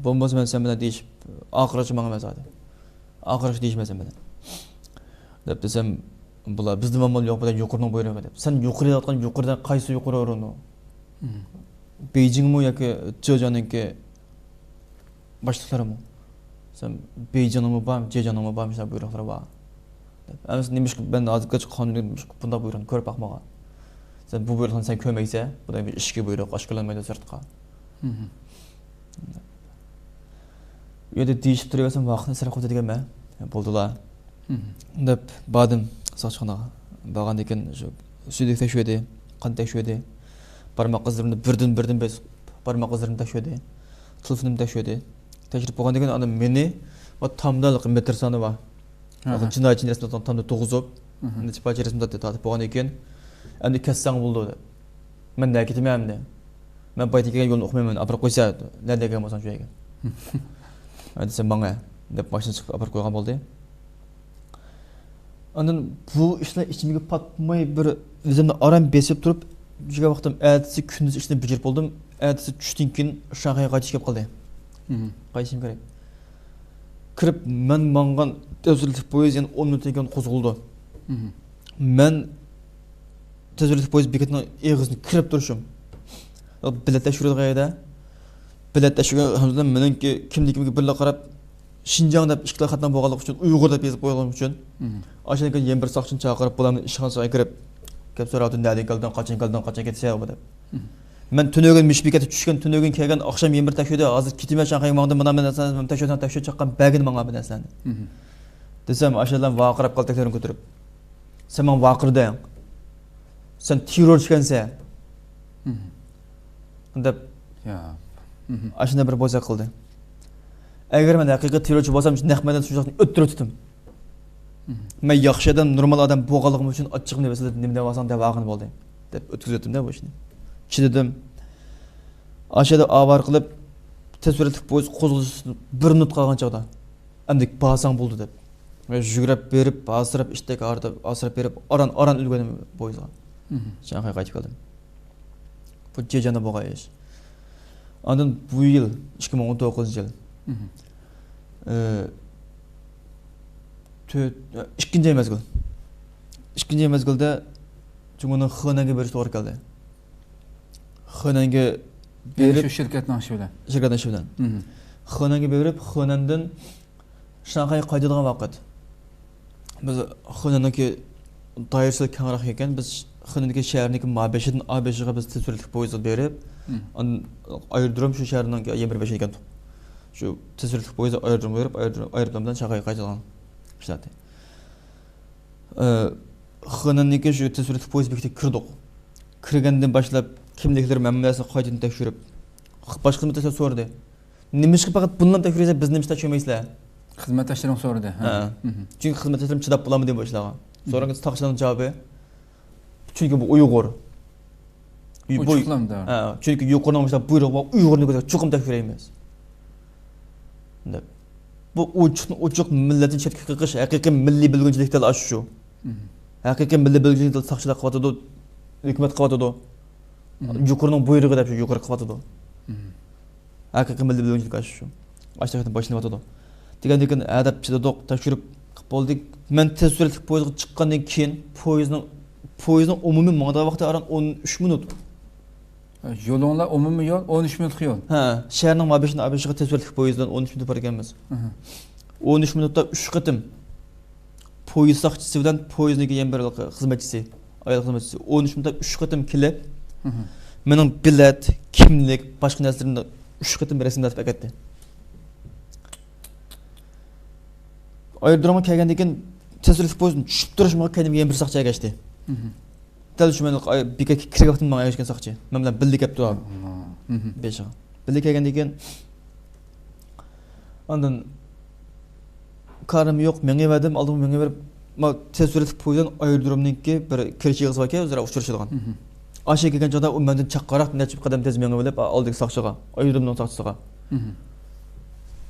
بولمىسا مەن سەن بىلەن دېيىشىپ، ئاخىرغىچە ماڭىمەن زادى. ئاخىرغىچە دېيىشمەن سەن بىلەن. دەپ دېسەم، بۇلار بىزدە مامۇل يوق، بۇلار يۇقىرىنىڭ بۇيرۇقى دەپ. سەن يۇقىرى دەۋاتقان يۇقىرىدا قايسى يۇقىرى ئورۇن ئۇ؟ بېيجىڭمۇ ياكى جېجيانىڭكى باشلىقلىرىمۇ؟ سەن بېيجىڭنىڭمۇ بار، جېجياننىڭمۇ بار، مۇشۇنداق بۇيرۇقلىرى بار. دەپ. ئەمىسە نېمىشقا مەن ھازىرغىچە قانۇندا نېمىشقا بۇنداق بۇيرۇقنى كۆرۈپ باقمىغان؟ سەن بۇ بۇيرۇقنى سەن كۆرمەيسەن، بۇ ئىچكى بۇيرۇق، ئاشكارىلانمايدۇ سىرتقا. ئۇ يەردە دېيىشىپ تۇرۇۋەرسەم، ۋاقىتنى ئىسراپ قىلىۋېتىدىكەنمەن. بولدىلا. دەپ باردىم ساقچىخانىغا. بارغاندىن كېيىن شۇ سۈيدۈك تەكشۈردى، قان تەكشۈردى. بارماق ئىزلىرىمنى بىردىن بىردىن بىر بارماق ئىزلىرىمنى تەكشۈردى. تېلېفونۇمنى تەكشۈردى. تەكشۈرۈپ بولغاندىن كېيىن ئاندىن مېنى ۋە تامدا مېتىرسانى بار. جىنايەتچىنى رەسمىي تامدا تۇرغۇزۇپ، نەچچە پارچە رەسىمتاتنى تارتىپ بولغاندىن كېيىن، ئەمدى كەتسەڭ بولىدۇ دەپ. مەن نەگە كېتىمەن ئەمدى؟ مەن بايىتىپ كەلگەن يولنى ئۇقمايمەن، ئاپىرىپ قويسا، نەدە كەلگەن بولساڭ شۇ يەرگە. ھە دېسە، ماڭە دەپ ماشىنا چىقىپ ئاپىرىپ قويغان بولدى. ئاندىن بۇ ئىشلار ئىچىمگە پاتماي، بىر ئۆزۈمنى ئاران بېسىپ تۇرۇپ، يۈرگەن ۋاقتىم ئەتىسى كۈندۈز ئىشنى بېجىرىپ بولدۇم. ئەتىسى چۈشتىن كېيىن شاڭخەيگە قايتىش كېلىپ قالدى. قايتىشىم كېرەك. كىرىپ، مەن ماڭغان تەسىرلىك پويىز يەنە ئون مىنۇتتىن كېيىن قوزغىلىدۇ. مەن تەسىرلىك پويىز بېكىتىنىڭ ئېغىزىنى كىرىپ تۇرۇشۇم. بېلەت تەكشۈرىدىغان يەردە. بېلەت تەكشۈرگەن ھەمزىدىن مېنىڭكى كىملىكىمگە بىرلا قاراپ، شىنجاڭ دەپ ئىككىلا خەتنىڭ بولغانلىقى ئۈچۈن ئۇيغۇر دەپ يېزىپ قويغانلىقى ئۈچۈن. ئاشۇندىن كېيىن يەنە بىر ساقچىنى چاقىرىپ، بۇلارنى ئىشخانىسىغا كىرىپ، كەپ سوراۋاتىدۇ، نەدىن كەلدىڭ، قاچان كەلدىڭ، قاچان كېتىسەن بۇ دەپ. مەن تۈنۈگۈن مۈشۈ بېكەتتە چۈشكەن، تۈنۈگۈن كەلگەن، ئاخشام يەنە بىر تەكشۈردى، ھازىر كېتىمەن شاڭخەيگە ماڭدىم، مانا مەن سەن تەكشۈرسەڭ تەكشۈرۈپ چىققان بەرگىن ماڭا بۇ نەرسىلەرنى. دېسەم، ئاشۇلار ۋارقىراپ قالدى تەكلىرىنى كۆتۈرۈپ. سەن ماڭا ۋارقىرىدىڭ. سەن تېررورچىكەنسەن. دەپ، ئاشۇنداق بىر بوزەك قىلدى. ئەگەر مەن ھەقىقىي تېررورچى بولسام، نەق مەيداندا شۇ ئۆتتۈرۈپ تۇتتۇم. مەن ياخشى ئادەم، نورمال ئادەم بولغانلىقىم ئۈچۈن ئاچچىقىمنى بېسىلىپ، نېمە دەۋالساڭ دەۋالغىن بولدى، دەپ ئۆتكۈزۈۋەتتىم-دە بۇ ئىشنى. چىدىدىم. ئاشۇ يەردە ئاۋارە قىلىپ، تەسۋىراتلىق پويىز قوزغىلىشتىن بىر مىنۇت قالغان چاغدا، ئەمدى بارساڭ بولدى دەپ. مەن يۈگۈرۈپ بېرىپ، ھاسىراپ، ئىشتەك ھاسىراپ بېرىپ، ئاران، ئاران ئۈلگۈردۈم پويىزغا. شاڭخەيگە قايتىپ كەلدىم. بۇ جېجياندا بولغان ئىش. ئاندىن بۇ يىل، ئىككى مىڭ ئون توققۇزىنچى يىل. ئى، تۆت، ئىككىنچى ئاي مەزگىل. ئىككىنچى ئاي مەزگىلدە جۇڭگونىڭ خېنەنگە بېرىش توغرا كەلدى. خېنەنگە يەنى بېرىپ، شۇ شىركەتنىڭ ئىشى بىلەن. شىركەتنىڭ ئىشى بىلەن. خېنەنگە بېرىپ، خېنەندىن شاڭخەيگە قايتىدىغان ۋاقىت. بىز خېنەننىڭكى دائىرىسى كەڭرەك ئىكەن، بىز خېنەندىكى شەھەرنىڭكى مابېشىدىن ئابېشىغا بىز تېز سۈرئەتلىك پويىزدا بېرىپ، ئاندىن ئايرودروم شۇ شەھەرنىڭ يەنە بىر بېشىدا ئىكەن. شۇ تېز سۈرئەتلىك پويىز ئايرودرومغا بېرىپ، ئايرودروم، ئايرودرومدىن شاڭخەيگە قايتىدىغان ئىشلەتتى. ئى، خېنەندىكى شۇ تېز سۈرئەتلىك پويىز بېكىتىگە كىردۇق. كىرگەندىن باشلاپ كىملىكلىرى ھەممىسىنى قايتىدىن تەكشۈرۈپ، باشقا خىزمەتداشلار سورىدى. نېمىشقا پەقەت بۇنىلا تەكشۈرىسىلەر، بىزنى نېمىشقا تەكشۈرمەيسىلەر؟ خىزمەتداشلىرىڭ سورىدى. ھە. چۈنكى خىزمەتداشلىرىم چىداپ بولالمىدى بۇ ئىشلارغا. سورىغان ساقچىلارنىڭ جاۋابى، چۈنكى بۇ ئۇيغۇر. بۇ، ئوچۇقلامدا. ھە، چۈنكى يۇقىرىنىڭ مۇشۇنداق بۇيرۇقى بار، ئۇيغۇرنى كۆرسەك چوقۇم تەكشۈرەيمىز. دەپ. بۇ ئوچۇقتىن ئوچۇق مىللەتنى چەتكە قېقىش، ھەقىقىي مىللىي بۆلگۈنچىلىك دەل ئاشۇ شۇ. ھەقىقىي مىللىي بۆلگۈنچىلىك دەل ساقچىلار قىلىۋاتىدۇ، ھۆكۈمەت قىلىۋاتىدۇ. يۇقىرىنىڭ بۇيرۇقى دەپ شۇ يۇقىرى قىلىۋاتىدۇ. ھەقىقىي مىللىي بۆلگۈنچىلىك ئاشۇ شۇ. ئاشۇنداق باشلىنىۋاتىدۇ. دېگەندىن كېيىن ھە دەپ چىدىدۇق، تەكشۈرۈپ بولدى. مەن تېز سۈرئەتلىك پويىزغا چىققاندىن كېيىن پويىزنىڭ، پويىزنىڭ ئومۇمىي ماڭىدىغان ۋاقتى ئاران ئون ئۈچ مىنۇت. يولۇڭلار ئومۇمىي يول ئون ئۈچ مىنۇتلۇق يول. ھە، شەھەرنىڭ مابېشىدىن ئابېشىغا تېز سۈرئەتلىك پويىز بىلەن ئون ئۈچ مىنۇت بارىدىكەنمىز. ئون ئۈچ مىنۇتتا ئۈچ قېتىم پويىز ساقچىسى بىلەن پويىزنىڭكى يەنە بىر خىزمەتچىسى، ئايال خىزمەتچىسى ئون ئۈچ مىنۇتتا ئۈچ قېتىم كېلىپ، مېنىڭ بېلەت، كىملىك، باشقا نەرسىلىرىمنى ئۈچ قېتىم رەسىملەتتۈرۈپ ئەكەتتى. ئايرودرومغا كەلگەندىن كېيىن تېز سۈرئەتلىك پويىزدىن چۈشۈپ تۇرۇشۇمغا كەينىمگە يەنە بىر ساقچى ئەگەشتى. دەل شۇ مەن بېكەتكە كىرگەن ۋاقتىمدا ماڭا ئەگەشكەن ساقچى. مەن بىلەن بىللە كەپتۇ. بېشىغا. بىللە كەلگەندىن كېيىن ئاندىن كارىم يوق، مېڭىۋەردىم، ئالدىمغا مېڭىۋېرىپ، ما-، تېز سۈرئەتلىك پويىز بىلەن ئايرودرومنىڭكى بىر كىرىش يېغىسى باركەن، ئۆزئارا ئۇچرىشىدىغان. ئاشۇ كەلگەن چاغدا ئۇ مەندىن چاققانراق نەچچە قەدەم تېز مېڭىۋېلىپ، ئالدىكى ساقچىغا، ئايرودرومنىڭ ساقچىسىغا.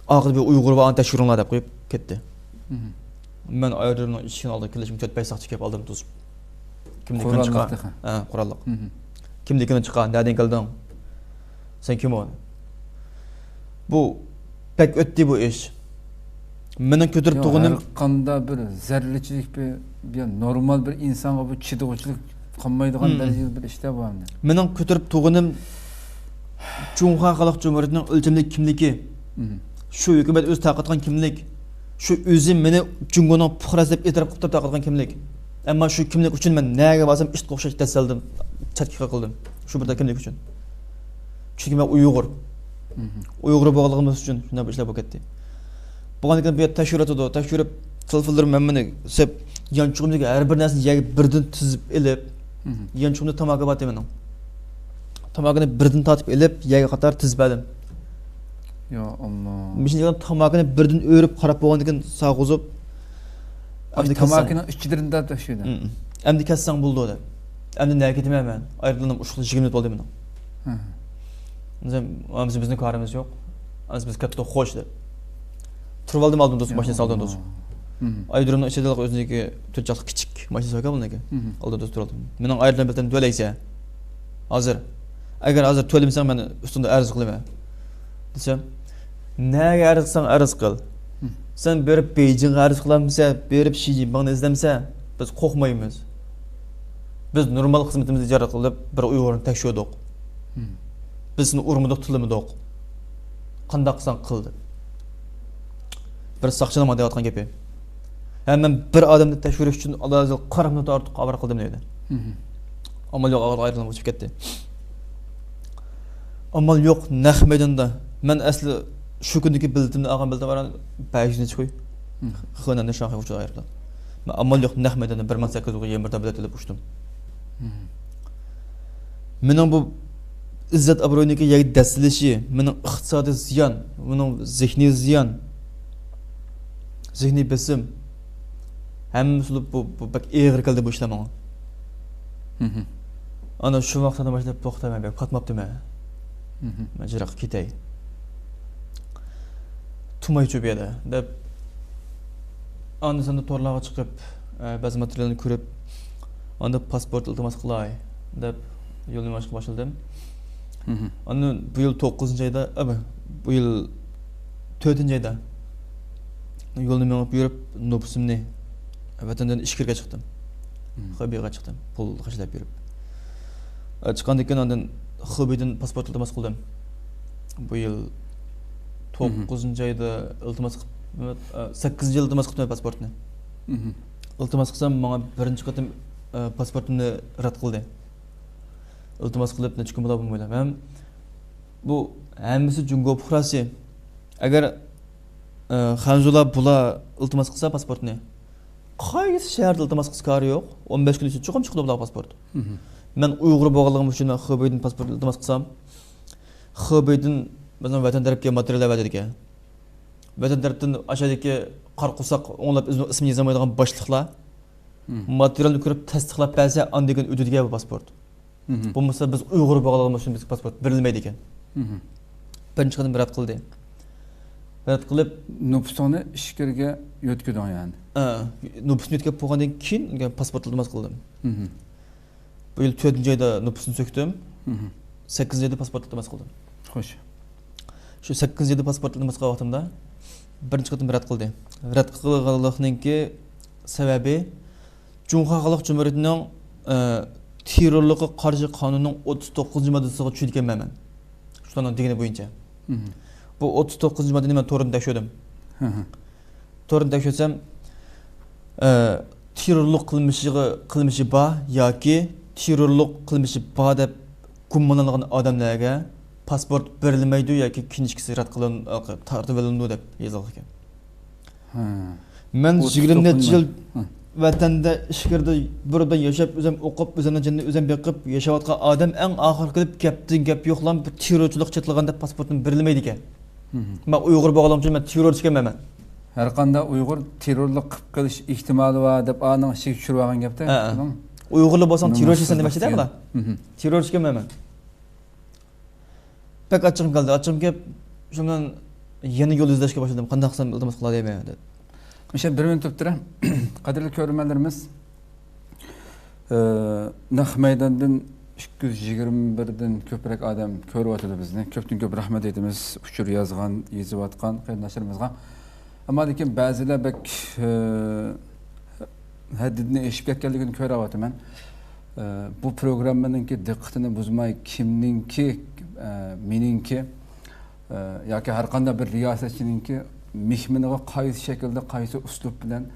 ئارقىدا بىر ئۇيغۇر بار، ئانى تەكشۈرۈڭلار دەپ قويۇپ كەتتى. مەن ئايرودرومنىڭ ئىشىكىنىڭ ئالدىغا كېلىشىم تۆت بەش ساقچى كېلىپ ئالدىمدا توسۇپ. كىملىكىڭنى چىقار. ھە، قوراللىق. كىملىكىڭنى چىقار، نەدىن كەلدىڭ؟ سەن كىم ئۇ؟ بۇ بەك ئۆتتى بۇ ئىش. مېنىڭ كۆتۈرۈپ ياق، تۇغىنىم ھەر قانداق بىر زەررىچىلىك بىر، بىر نورمال بىر ئىنسانغا بۇ چىدىغۇچىلىق قالمايدىغان مم. دەرىجىدە بىر ئىشلار بۇ ئەمدى. مېنىڭ كۆتۈرۈپ تۇغىنىم جۇڭخۇا خەلق جۇمھۇرىيىتىنىڭ ئۆلچەملىك كىملىكى. مم. شۇ ھۆكۈمەت ئۆزى تارقاتقان كىملىك. شۇ ئۆزى مېنى جۇڭگونىڭ پۇقراسى دەپ ئېتىراپ قىلىپ تۇرۇپ تارقاتقان كىملىك. ئەمما شۇ كىملىك ئۈچۈن مەن نەگە بارسام ئىتقا ئوخشاش دەسسەلدىم، چەتكە قېقىلدىم. شۇ بىر كىملىك ئۈچۈن. چۈنكى مەن ئۇيغۇر. مم. ئۇيغۇر بولغانلىقىمىز ئۈچۈن شۇنداق بىر ئىشلار بولۇپ كەتتى. بولغاندىن كېيىن بۇ يەردە تەكشۈرۈۋاتىدۇ. تەكشۈرۈپ، تېلېفونلىرىم ھەممىنى سېپ، يانچۇقۇمدىكى ھەر بىر نەرسىنى يەرگە بىردىن تىزىپ ئېلىپ، مم. يانچۇقۇمدا تاماكا بار ئىدى مېنىڭ. تاماكىنى بىردىن تارتىپ ئېلىپ، يەرگە قاتار تىزىپ بەردىم. يا ئاللا. مۇشۇنداق تاماكىنى بىردىن ئۆرۈپ قاراپ بولغاندىن كېيىن ساغۇزۇپ، ئاي، ئەمدى كەتسەڭ. تاماكىنىڭ ئىچىدىن تارتىپ تەكشۈردى. مم. ئەمدى كەتسەڭ بولىدۇ دەپ. ئەمدى نەگە كېتىمەن مەن؟ ئايروپىلاننىڭ ئۇچقىلى يىگىرمە مىنۇت بولدى مېنىڭ. ھە. دېسەم، ئەمىسە بىزنىڭ كارىمىز يوق. ئەمىسە بىز كەتتۇق، خوش دەپ. تۇرۇۋالدىم ئالدىن توسۇپ، ماشىنىسى ئالدىن توسۇپ. مم. ئايرودرومنىڭ ئىچىدە ئۆزىنىڭكى تۆت چاقلىق كىچىك ماشىنىسى باركەن بۇنىڭكى. مم. ئالدىن توسۇپ تۇرۇۋالدىم. مېنىڭ ئايرودروم بېلىتىمنى تۆلەيسەن. ھازىر. ئەگەر ھازىر تۆلىمىسەڭ، مەن ئۈستۈڭدە ئەرز قىلىمەن. دېسەم، نەگە ئەرز قىلساڭ ئەرز قىل. مم. سەن بېرىپ بېيجىڭغا ئەرز قىلالمىسەن، بېرىپ شى جىنپىڭنى ئىزدەمسەن، بىز قورقمايمىز. بىز نورمال خىزمىتىمىزنى ئىجرا قىلىپ، بىر ئۇيغۇرنى تەكشۈردۇق. مم. بىز سېنى ئۇرمىدۇق، تىللىمىدۇق. قانداق قىلساڭ قىل دەپ. بىر ساقچىنىڭ ماڭا دەۋاتقان گېپى. ھە، مەن بىر ئادەمنى تەكشۈرۈش ئۈچۈن ئاللادىن قارا مىنۇت ئارتۇق ئاۋارە قىلدىم دەيدۇ. مم. ئامال يوق، ئاغرىق ئايرىلىپ ئۆتۈپ كەتتى. ئامال يوق، نەق مەيداندا. مەن ئەسلى شۇ كۈندىكى بېلىتىمنى ئالغان بېلىتىم بار، بەش يۈز نەچچە كوي. مم. خېنەندىن شاڭخەي ئۇچۇر ئايروپىلان. مەن ئامال يوق، نەق مەيداندا بىر مىڭ سەككىز يۈز يىگىرمە بىردە بېلەت ئېلىپ ئۇچتۇم. مم. مېنىڭ بۇ ئىززەت ئابرۇينىڭكى يەرگە دەسسىلىشى، مېنىڭ ئىقتىسادىي زىيان، مېنىڭ زېھنىي زىيان، زېھنىي بېسىم، ھەممىسى بولۇپ بۇ، بۇ بەك ئېغىر كەلدى بۇ ئىشلار ماڭا. مم. ئانا شۇ ۋاقىتتىن باشلاپ توختىماي بەك پاتماپتىمەن. مم. مەن يىراققا كېتەي. تۇرمايچۇ بۇ يەردە دەپ، ئاندىن ساندا تورلارغا چىقىپ، ئە، بەزى ماتېرىياللارنى كۆرۈپ، ئاندىن پاسپورت ئىلتىماس قىلاي دەپ يولنى مېڭىشقا باشلىدىم. مم. ئاندىن بۇ يىل توققۇزىنچى ئايدا، ئە، بۇ يىل تۆتىنچى ئايدا يولنى مېڭىپ يۈرۈپ، نوپۇسۇمنى ۋەتەندىن ئىچكىرىگە چىقتىم. مم. خېبېيغا چىقتىم، پۇل خەجلەپ يۈرۈپ. ئە، چىققاندىن كېيىن ئاندىن خېبېيدىن پاسپورت ئىلتىماس قىلدىم. بۇ يىل مم. توققۇزىنچى ئايدا ئىلتىماس قىلىپ، ئە، سەككىزىنچى يىل ئىلتىماس قىلىپتىمەن پاسپورتنى. مم. ئىلتىماس قىلسام، ماڭا بىرىنچى قېتىم، ئە، پاسپورتۇمنى رەت قىلدى. ئىلتىماس قىلىپ نەچچە كۈن بولا بولمايلا. مەن بۇ ھەممىسى جۇڭگو پۇقراسى. ئەگەر، ئە، خەنزۇلار بۇلار ئىلتىماس قىلسا پاسپورتنى، قايسى شەھەردە ئىلتىماس قىلسا كارى يوق. ئون بەش كۈن ئىچىدە چوقۇم چىقىدۇ بۇلارغا پاسپورت. مم. مەن ئۇيغۇر بولغانلىقىم ئۈچۈن مەن خېبېيدىن پاسپورت ئىلتىماس قىلسام، خېبېيدىن بىزنىڭ ۋەتەن تەرەپكە ماتېرىياللار بەردى ئىكەن. ۋەتەن تەرەپتىن ئاشۇدىكى قارا قورساق ئوڭلاپ ئۆزىنىڭ ئىسمىنى يازالمايدىغان باشلىقلار مم. ماتېرىيالنى كۆرۈپ تەستىقلاپ بەرسە، ئاندىن كېيىن ئۆتىدىكەن بۇ پاسپورت. ممم. بولمىسا بىز ئۇيغۇر بولغانلىقىمىز ئۈچۈن بىزگە پاسپورت بېرىلمەيدىكەن. ممم. بىرىنچى قېتىم رەت قىلدى. رەت قىلىپ، نوپۇسۇڭنى ئىچكىرىگە يۆتكىدىڭ يەنى؟ ئە، نوپۇسنى يۆتكەپ بولغاندىن كېيىن پاسپورت ئىلتىماس قىلدىم. ممم. بۇ يىل تۆتىنچى ئايدا نوپۇسنى سۆكتۈم. ممم. سەككىزىنچى ئايدا پاسپورت ئىلتىماس قىلدىم. خوش. شۇ سەككىزىنچى ئايدا پاسپورت ئىلتىماس قىلغان ۋاقتىمدا بىرىنچى قېتىم رەت قىلدى. رەت قىلغانلىقنىڭكى سەۋەبى، جۇڭخۇا خەلق جۇمھۇرىيىتىنىڭ، ئە، تېررورلۇققا قارشى قانۇنىنىڭ ئوتتۇز توققۇزىنچى ماددىسىغا چۈشىدىكەنمەن مەن. شۇلارنىڭ دېگىنى بويىچە. ممم. بۇ ئوتتۇز توققۇزىنچى ماددىنى مەن توردىن تەكشۈردۈم. ھە ھە. توردىن تەكشۈرسەم، ئە، تېررورلۇق قىلمىشىغا، قىلمىشى بار ياكى تېررورلۇق قىلمىشى بار دەپ گۇمانلانغان ئادەملەرگە پاسپورت بېرىلمەيدۇ ياكى كىنىشكىسى رەت قىلىن-، تارتىۋېلىنىدۇ دەپ يېزىلغان ئىكەن. ھە. مەن ئوتتۇز توققۇز يىگىرمە نەچچە يىل ھە. ۋەتەندە ئىچكىرىدە بىر ياشاپ، ئۆزۈم ئوقۇپ، ئۆزۈمنىڭ جېنىنى ئۆزۈم بېقىپ ياشاۋاتقان ئادەم، ئەڭ ئاخىرقى كېلىپ گەپتىن گەپ يوقلا بىر تېررورچىلىق چاتلىغان دەپ پاسپورتنى بېرىلمەيدىكەن. ممم. مەن ئۇيغۇر بولغانلىقىم ئۈچۈن مەن تېررورچى ئىكەنمەن مەن. ھەر قانداق ئۇيغۇر تېررورلۇق قىلىپ قېلىش ئېھتىمالى بار دەپ ئانىڭ ئىچىگە چۈشۈرۈۋالغان گەپتە. ھە، ھە. شۇنىڭ ئۇيغۇرلار بولساڭ تېررورچىسەن دېمەكچىدە بۇلار. ممم. تېررورچى ئىكەنمەن مەن. بەك ئاچچىقىم كەلدى. ئاچچىقىم كېلىپ، شۇ بىلەن يەنە يول ئىزدەشكە باشلىدىم. قانداق قىلسام ئىلتىماس قىلالايمەن دەپ. مۇشۇ بىر مىنۇت تۇرۇپتۇرە. قەدىرلىك كۆرۈرمەنلىرىمىز، ئى، نەق مەيداندىن ئىككى يۈز يىگىرمە بىردىن كۆپرەك ئادەم كۆرۈۋاتىدۇ بىزنى. كۆپتىن كۆپ رەھمەت ئېيتىمىز ئۇچۇر يازغان، يېزىۋاتقان قېرىنداشلىرىمىزغا. ئەمما لېكىن بەزىلەر بەك، ئە، ھەددىدىن ئېشىپ كەتكەنلىكىنى كۆرۈۋاتىمەن. ئە، بۇ پروگراممىنىڭكى دىققىتىنى بۇزماي، كىمنىڭكى، ئە، مېنىڭكى، ئە، ياكى ھەر قانداق بىر رىياسەتچىنىڭكى مېھمىنىغا قايسى شەكىلدە، قايسى ئۇسلۇب بىلەن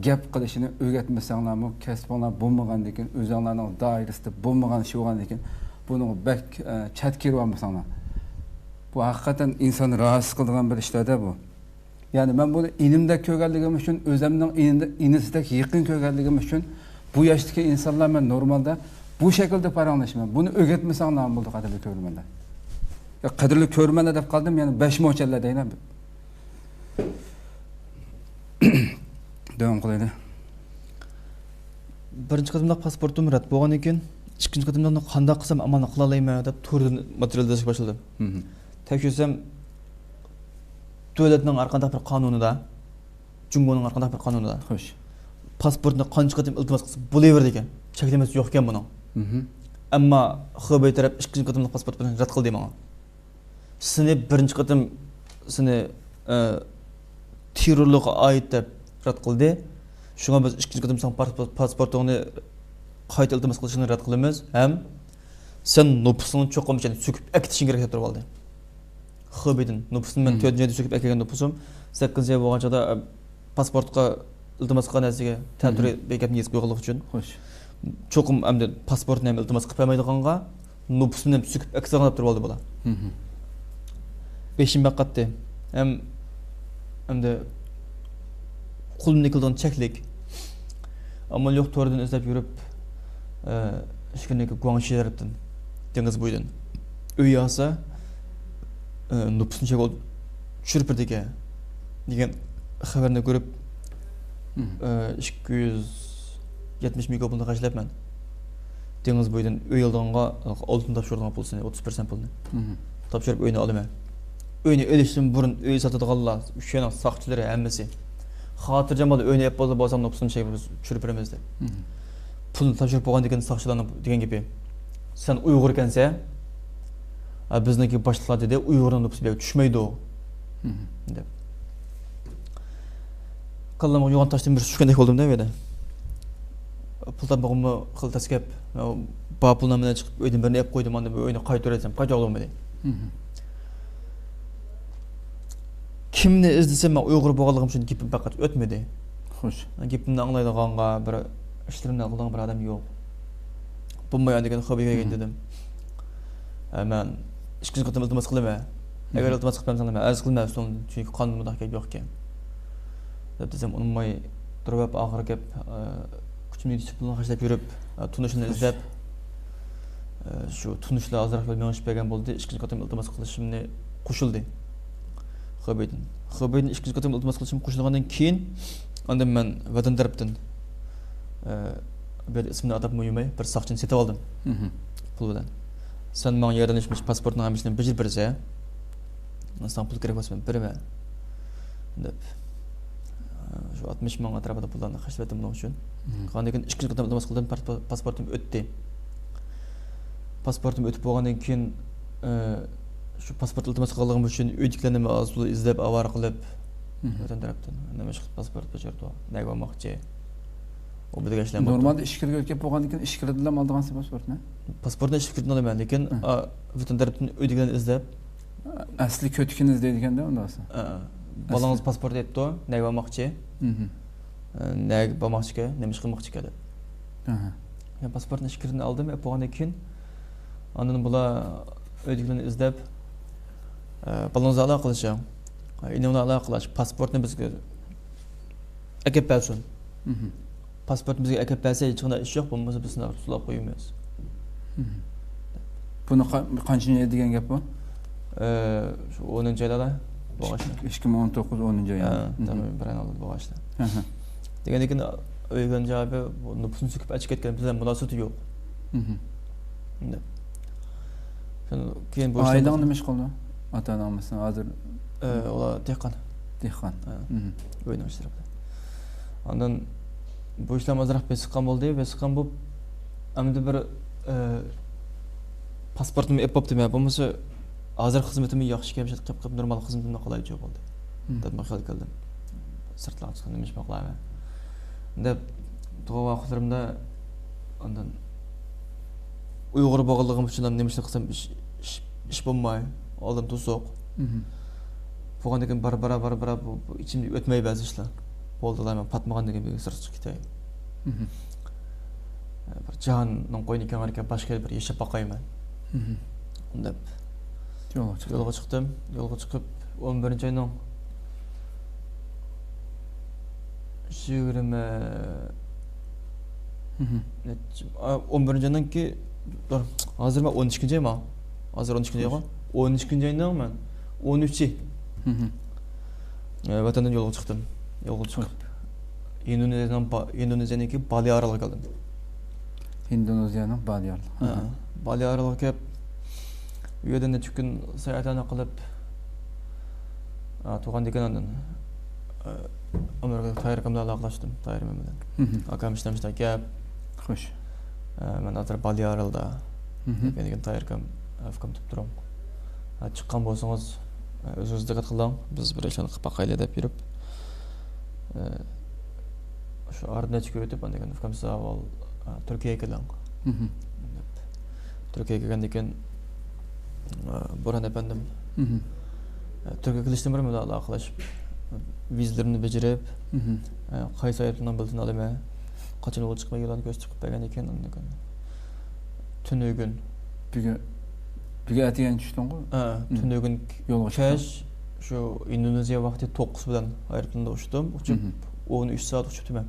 گەپ قىلىشىنى ئۆگەتمىسەڭلارمۇ، كەسپىڭلار بولمىغاندىن كېيىن، ئۆزۈڭلارنىڭ دائىرىسىدە بولمىغان ئىش بولغاندىن كېيىن، بۇنىڭغا بەك، ئە، چەت كىرىۋالمىساڭلار. بۇ ھەقىقەتەن ئىنساننى راھەتسىز قىلىدىغان بىر ئىشلار-دە بۇ. يەنى مەن بۇنى ئىنىمدەك كۆرگەنلىكىم ئۈچۈن، ئۆزۈمنىڭ ئىنىدە-، ئىنىسىدەك يېقىن كۆرگەنلىكىم ئۈچۈن، بۇ ياشتىكى ئىنسانلار مەن نورمالدا بۇ شەكىلدە پاراڭلىشىمەن. بۇنى ئۆگەتمىسەڭلار بولدى، قەدىرلىك كۆرۈرمەنلەر. يا، قەدىرلىك كۆرۈرمەنلەر دەپ قالدىم، يەنە بەش موچەنلەر دەيمەن. داۋام قىلايلى. بىرىنچى قېتىملىق پاسپورتۇم رەت بولغاندىن كېيىن، ئىككىنچى قېتىملىقنى قانداق قىلسام ئامانلىق قىلالايمەن دەپ توردىن ماتېرىيال ئىزدەشكە باشلىدىم. مھم. تەكشۈرسەم، دۆلەتنىڭ ھەر قانداق بىر قانۇنىدا، جۇڭگونىڭ ھەر قانداق بىر قانۇنىدا، خوش. پاسپورتنى قانچە قېتىم ئىلتىماس قىلسا بولۇۋېرىدىكەن. چەكلىمىسى يوقكەن بۇنىڭ. مھم. ئەمما خېبېي تەرەپ ئىككىنچى قېتىملىق پاسپورت بىلەن رەت قىلدى ماڭا. سېنى بىرىنچى قېتىم سېنى، ئە، تېررورلۇققا ئائىت دەپ رەت قىلدى. شۇڭا بىز ئىككىنچى قېتىم ساڭا پاسپورت، پاسپورتۇڭنى قايتا ئىلتىماس قىلىشىڭنى رەت قىلىمىز ھەم سەن نوپۇسۇڭنى چوقۇم سۆكۈپ ئەكېتىشىڭ كېرەك دەپ تۇرۇۋالدى. خېبېيدىن نوپۇسۇمنى مەن مم. تۆتىنچى ئايدا سۆكۈپ ئەكەلگەن نوپۇسۇم. سەككىزىنچى ئاي بولغان چاغدا، ئە، پاسپورتقا ئىلتىماس قىلغان نەرسىگە تەتۈرى مم. بىر گەپنى يېزىپ قويغانلىقى ئۈچۈن. خوش. چوقۇم ئەمدى پاسپورتنى ھەم ئىلتىماس قىلىپ بەرمەيدىغانغا نوپۇسۇمنى ھەم سۆكۈپ ئەكىتىدىغان دەپ تۇرۇۋالدى بالا. مم. بېشىم بەك قاتتى. ھەم ئەمدى قولۇمدىن كېلىدىغان چەكلىك. ئامال يوق توردىن ئىزدەپ يۈرۈپ، ئە، ئىچكىرىدىكى گۇاڭشى تەرەپتىن، دېڭىز بويىدىن ئۆي ئالسا، ئە، نوپۇسنى چەككە چۈشۈرۈپ بېرىدىكەن دېگەن خەۋەرنى كۆرۈپ، مم. ئە، ئىككى يۈز يەتمىش مىڭ پۇلنى خەجلەپ مەن دېڭىز بويىدىن ئۆي ئالىدىغانغا ئالتۇن تاپشۇرىدىغان پۇلسىنى، ئوتتۇز پىرسەنت پۇلنى مم. تاپشۇرۇپ ئۆينى ئالىمەن. ئۆينى ئېلىشتىن بۇرۇن ئۆي ساتىدىغانلار، شۇنىڭ ساقچىلىرى ھەممىسى خاتىرجەم ھالدا ئۆينى ئېلىپ بولسا، بولسام نوپۇسنى چەككە چۈشۈرۈپ بېرىمىز دەپ. مم. پۇلنى تاپشۇرۇپ بولغاندىن كېيىن ساقچىلارنىڭ دېگەن گېپى، سەن ئۇيغۇر ئىكەنسەن، ھە، بىزنىڭكى باشلىقلار دېدى، ئۇيغۇرنىڭ نوپۇسى بۇ يەرگە چۈشمەيدۇ، مم. دەپ. كاللامغا يوغان تاشتىن بىر چۈشكەندەك بولدۇم-دە بۇ يەردە. پۇل تاپمىغىنىمۇ خېلى تەس گەپ. مەن بار پۇلنى مەن چىقىپ ئۆيدىن بىرنى ئېلىپ قويدۇم، ئاندىن بۇ ئۆينى قايتۇرۇۋەتسەم قايتۇرغىلى بولمىدى. مم. كىمنى ئىزدىسەم، مەن ئۇيغۇر بولغانلىقىم ئۈچۈن گېپىم پەقەت ئۆتمىدى. خوش. گېپىمنى ئاڭلايدىغانغا، بىر ئىشلىرىمنى قىلىدىغان بىر ئادەم يوق. بولمايدىغان خېبېر كەلگەن مم. دېدىم. ئە، مەن ئىككىنچى قېتىم ئىلتىماس قىلىمەن. ئەگەر مم. ئىلتىماس قىلىپ بەرمىسەڭلار، مەن ئەرز قىلىمەن ئۈستۈڭدىن، چۈنكى قانۇندا مۇنداق گەپ يوقكەن. دەپ دېسەم، ئۇنىماي تۇرۇۋېلىپ، ئاخىرى گەپ، ئە، كۈچۈمنى يېتىشىچە پۇلنى خەجلەپ يۈرۈپ، ئە، تونۇشلارنى ئىزدەپ، ئە، شۇ تونۇشلار ئازراق يول مېڭىشىپ بەرگەن بولدى. ئىككىنچى قېتىم ئىلتىماس قىلىشىمنى قوشۇلدى خېبېيدىن. خېبېيدىن ئىككىنچى قېتىم ئىلتىماس قىلىشىم قوشۇلغاندىن كېيىن، ئاندىن مەن ۋەتەن تەرەپتىن، ئە، بىر ئىسمىنى ئاتاپ مۇھىم ئەمەس، بىر ساقچىنى سېتىۋالدىم. مھم. پۇل بىلەن. سەن ماڭا ياردەملىشىپ پاسپورتنىڭ ھەممىسىنى بېجىرىپ بېرىسەن، ساڭا پۇل كېرەك بولسا مەن بېرىمەن، دەپ. شۇ ئاتمىش مىڭ ئەتراپىدا پۇللارنى خەجلەپ بەردىم بۇنىڭ ئۈچۈن. مھم. ئاندىن كېيىن ئىككىنچى قېتىم ئىلتىماس قىلدىم، پاسپو-، پاسپورتۇم ئۆتتى. پاسپورتۇم ئۆتۈپ بولغاندىن كېيىن، ئە، شۇ پاسپورت ئىلتىماس قىلغانلىقىم ئۈچۈن ئۆيدىكىلەرنى ئاز تولا ئىزدەپ، ئاۋارە قىلىپ، مھم. ۋەتەن تەرەپتىن نېمە ئىش قىلىپ پاسپورت بېجىرىدۇ، نەگە بارماقچى، ئۇ بىلگەن ئىشلار بولۇپتۇ. نورمالدا ئىچكىرىگە ئۆتۈپ كېلىپ بولغاندىن كېيىن ئىچكىرىدىنلا ئالىدىغانسىز پاسپورتنى؟ پاسپورتنى ئىچكىرىدىن ئالىمەن، لېكىن، ھە. ئا، ۋەتەن تەرەپتىن ئۆيدىكىلەرنى ئىزدەپ. ئەسلى كۆتىكىنى ئىزدەيدىكەندە ئۇنداق بولسا. ھە. ئەسلى. بالىڭىز پاسپورت ئېيتتى، نەگە بارماقچى؟ مھم. ئە، نەگە بارماقچىكەن، نېمە ئىش قىلماقچىكەن دەپ. ئەھە. يەنى پاسپورتنى ئىچكىرىدىن ئالدىم، ئېلىپ بولغاندىن كېيىن، ئاندىن بۇلار ئۆيدىكىلەرنى ئىزدەپ، ئە، بالىڭىز ئالاقىلىشىڭ، ئىنىڭ بىلەن ئالاقىلەش، پاسپورتنى بىزگە ئەكەپ بەرسۇن. مھم. پاسپورتنى بىزگە ئەكەپ بەرسە، ھېچقانداق ئىش يوق، بولمىسا بىز سېنى سولاپ قويىمىز. مھم. بۇنى قا-، قانچىنچى يىل دېگەن گەپ بۇ؟ ئە، شۇ ئونىنچى ئايلاردا بولغان ئىشلار. ئىككى مىڭ ئون توققۇز ئونىنچى ئايلار. ھە، مھم. تامام بىر ئاي ئالدىدا بولغان ئىشلار. ئەھە. دېگەندىن كېيىن ئۆيگە جاۋابى، بۇ نوپۇسنى سۆكۈپ ئەچىپ كەتكەن، بىز بىلەن مۇناسىۋىتى يوق. مھم. دەپ. كېيىن بۇ ئىشلار ئائىلەڭ نېمە ئىش قىلىدۇ؟ ئاتا-ئاناڭ مەسىلەن ھازىر؟ ئە، ئۇلار دېھقان. دېھقان. ھە. مھم. ئۆينىڭ ئىشلىرى بىلەن. ئاندىن بۇ ئىشلار ئازراق بېسىققان بولدى. بېسىققان بولۇپ، ئەمدى بىر، ئە، پاسپورتۇمنى ئېلىپ بوپتىمەن، بولمىسا ھازىر خىزمىتىمنى ياخشى كەمشەتكەپ قىلىپ نورمال خىزمىتىمنى قىلايچۇ بولدى، دەپ خىيال قىلدىم. سىرتلارغا چىققان نېمە ئىش قىلارمەن دەپ، تۇغۇلغان ۋاقىتلىرىمدا ئاندىن ئۇيغۇر بولغانلىقىم ئۈچۈن ھەم نېمە ئىشنى قىلسام ئىش، ئىش، ئىش بولماي، ئالدىم توسۇق. بولغاندىن كېيىن بارا بارا بارا بارا بۇ، بۇ ئىچىمدىن ئۆتمەي بەزى ئىشلار. بولدىلا، مەن پاتمىغاندىن كېيىن بىر سىرتقا چىقىپ كېتەي. بىر جاھاننىڭ قوينى كەڭرىكەن، باشقا يەردە بىر ياشاپ باقايمەن دەپ يولغا چىقتىم. يولغا چىقتىم. يولغا چىقىپ، ئون بىرىنچى ئاينىڭ يىگىرمە، نەچچە، ئا، ئون بىرىنچى ئاينىڭكى، ھازىر مەن ئون ئىككىنچى ئايمۇ؟ ھازىر ئون ئىككىنچى ئايغۇ؟ ئون ئىككىنچى ئاينىڭ مەن ئون ئۈچى. ئە، ۋەتەندىن يولغا چىقتىم. يولغا چىقىپ، ئىندونېزىيەنىڭ با-، ئىندونېزىيەنىڭكى بالى ئارىلىغا كەلدىم. ئىندونېزىيەنىڭ بالى ئارىلىغا. ھە، بالى ئارىلىغا كېلىپ، ئۇ يەردە نەچچە كۈن ساياھەتلەرنى قىلىپ، ئا، تۇغان دېكەن ئاندىن، ئا، ئامېرىكىدىكى تايىر ئاكام بىلەن ئالاقىلاشتىم، تايىر مەن بىلەن. ئاكام ئىشتە، ئىشتە گەپ. خوش. ئا، مەن ھازىر بالى ئارىلىدا. دېگەن تايىر ئاكام، ئا، ئۇكام تۇرۇپ تۇرۇڭ. ئا، چىققان بولسىڭىز، ئا، ئۆزىڭىز دىققەت قىلىڭ، بىز بىر ئىشلارنى قىلىپ باقايلى دەپ يۈرۈپ، ئا، شۇ ئارىدا نەچچە كۈن ئۆتۈپ، ئاندىن كېيىن ئۇكام سىز ئاۋۋال، ئا، تۈركىيەگە كېلىڭ. تۈركىيەگە كەلگەندىن كېيىن، ئا، بۇرھان ئەپەندىم، ئا، تۈركىيەگە كېلىشتىن بۇرۇن مەن بىلەن ئالاقىلىشىپ، ۋىزىلىرىمنى بېجىرىپ، ئا، قايسى ئايروپىلاننىڭ بېلىتىنى ئالىمەن، قاچان يولغا چىقىمەن، يوللارنى كۆرسىتىپ قىلىپ بەرگەندىن كېيىن، ئاندىن كېيىن تۈنۈگۈن. بۈگۈن، بۈگۈن ئەتىگەن چۈشتۈڭغۇ؟ ھە، تۈنۈگۈن يولغا چىقتىڭ. كەچ شۇ ئىندونېزىيە ۋاقتى توققۇز بىلەن ئايروپىلاندا ئۇچتۇم. ئۇچۇپ ئون ئۈچ سائەت ئۇچۇپتىمەن.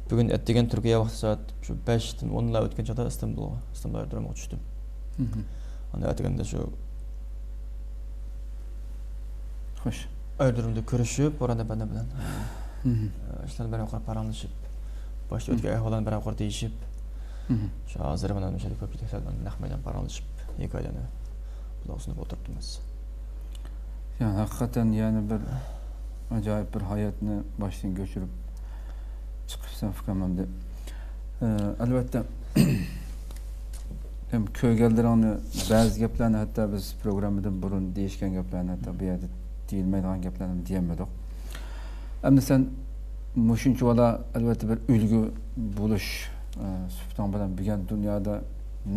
بۈگۈن ئەتىگەن تۈركىيە ۋاقتى سائەت شۇ بەشتىن ئونلا ئۆتكەن چاغدا ئىستانبۇلغا، ئىستانبۇل ئايرودرومىغا چۈشتۈم. ئاندىن ئەتىگەندە شۇ خوش. ئايرودرومدا كۆرۈشۈپ، بۇرھان ئەپەندى بىلەن، ئە، ئىشلارنى بىر قۇر پاراڭلىشىپ، باشتا ئۆتكەن ئەھۋاللارنى بىر قۇر دېيىشىپ، شۇ ھازىر مانا مۇشۇ كۆپچىلىك نەق مەيدان پاراڭلىشىپ، ھېكايىلەرنى قۇلاق سۇنۇپ ئولتۇرۇپتىمىز. يا، ھەقىقەتەن يەنە بىر ئاجايىپ بىر ھاياتنى باشتىن كۆچۈرۈپ چىقىپسەن، ئۇكام، ئەمدى. ئە، ئەلۋەتتە، ھەم كۆرگەنلىرىڭنى، بەزى گەپلەرنى ھەتتا بىز پروگراممىدىن بۇرۇن دېيىشكەن گەپلەرنى، ھەتتا بۇ يەردە دېيىلمەيدىغان گەپلەرنى دېيەلمىدۇق. ئەمدى سەن مۇشۇنچىۋالا، ئەلۋەتتە، بىر ئۈلگە بولۇش، ئە، سۈپىتىڭ بىلەن بۈگۈن دۇنيادا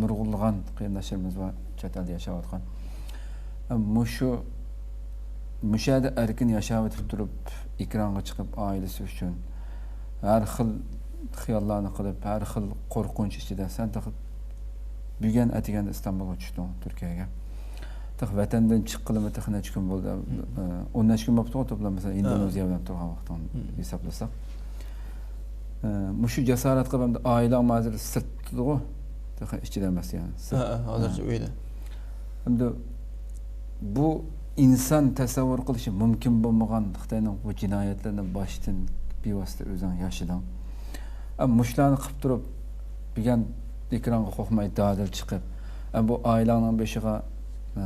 نۇرغۇنلىغان قېرىنداشلىرىمىز بار، چەت ئەلدە ياشاۋاتقان. ئە، مۇشۇ، مۇشۇ يەردە ئەركىن ياشاۋېتىپ تۇرۇپ، ئېكرانغا چىقىپ، ئائىلىسى ئۈچۈن ھەر خىل خىياللارنى قىلىپ، ھەر خىل قورقۇنچ ئىچىدە سەن تېخى بۈگۈن ئەتىگەندە ئىستانبۇلغا چۈشتۈڭ، تۈركىيەگە. تېخى ۋەتەندىن چىققىلىمۇ تېخى نەچچە كۈن بولدى؟ ئون نەچچە كۈن بوپتۇغۇ، توپلام، مەسىلەن، ئىندونېزىيە بىلەن تۇرغان ۋاقتىڭ ھېسابلىساق. ئە، مۇشۇ جاسارەت قىلىپ، ئەمدى ئائىلەڭمۇ ھازىر سىرتتىغۇ؟ تېخى ئىچىدە ئەمەس، يەنى. ھە، ھە، ھازىرچە ئۆيدە. ئەمدى بۇ ئىنسان تەسەۋۋۇر قىلىشى مۇمكىن بولمىغان خىتاينىڭ بۇ جىنايەتلىرىنى باشتىن بىۋاسىتە ئۆزۈڭ ياشىدىڭ. ئە، مۇشۇلارنى قىلىپ تۇرۇپ، بۈگۈن ئېكرانغا قورقماي دادىل چىقىپ، ئە، بۇ ئائىلەڭنىڭ بېشىغا، ئە،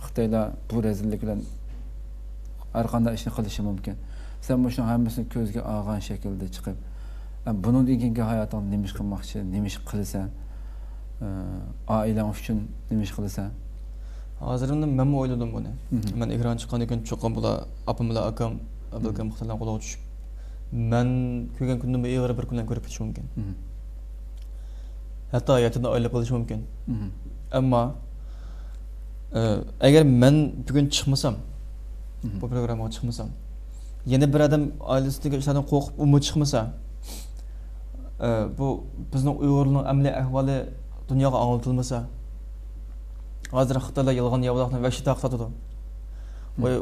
خىتايلار بۇ رەزىللىك بىلەن ھەر قانداق ئىشنى قىلىشى مۇمكىن. سەن مۇشۇنىڭ ھەممىسىنى كۆزگە ئالغان شەكىلدە چىقىپ، ئە، بۇنىڭدىن كېيىنكى ھاياتىڭدا نېمە ئىش قىلماقچى، نېمە ئىش قىلىسەن؟ ئە، ئائىلەڭ ئۈچۈن نېمە ئىش قىلىسەن؟ ھازىر ئەمدى مەنمۇ ئويلىدىم بۇنى. مەن ئېكرانغا چىققاندىن كېيىن چوقۇم بۇلار، ئاپام بىلەن ئاكام، بەلكىم خىتايلارنىڭ قولىغا چۈشۈپ، مەن كۆرگەن كۈندىنمۇ ئېغىر بىر كۈنلەرنى كۆرۈپ كېتىشى مۇمكىن. ھەتتا ھاياتىمدىن ئايرىلىپ قېلىشى مۇمكىن. ئەمما، ئە، ئەگەر مەن بۈگۈن چىقمىسام، بۇ پروگراممىغا چىقمىسام، يەنە بىر ئادەم ئائىلىسىدىكى ئىشلاردىن قورقۇپ ئۇمۇ چىقمىسا، ئە، بۇ بىزنىڭ ئۇيغۇرلارنىڭ ئەمەلىي ئەھۋالى دۇنياغا ئاڭلىتىلمىسا، ھازىر خىتايلار يالغان ياۋىلاقنى ۋەھشىي تارقىتىۋاتىدۇ. ۋاي،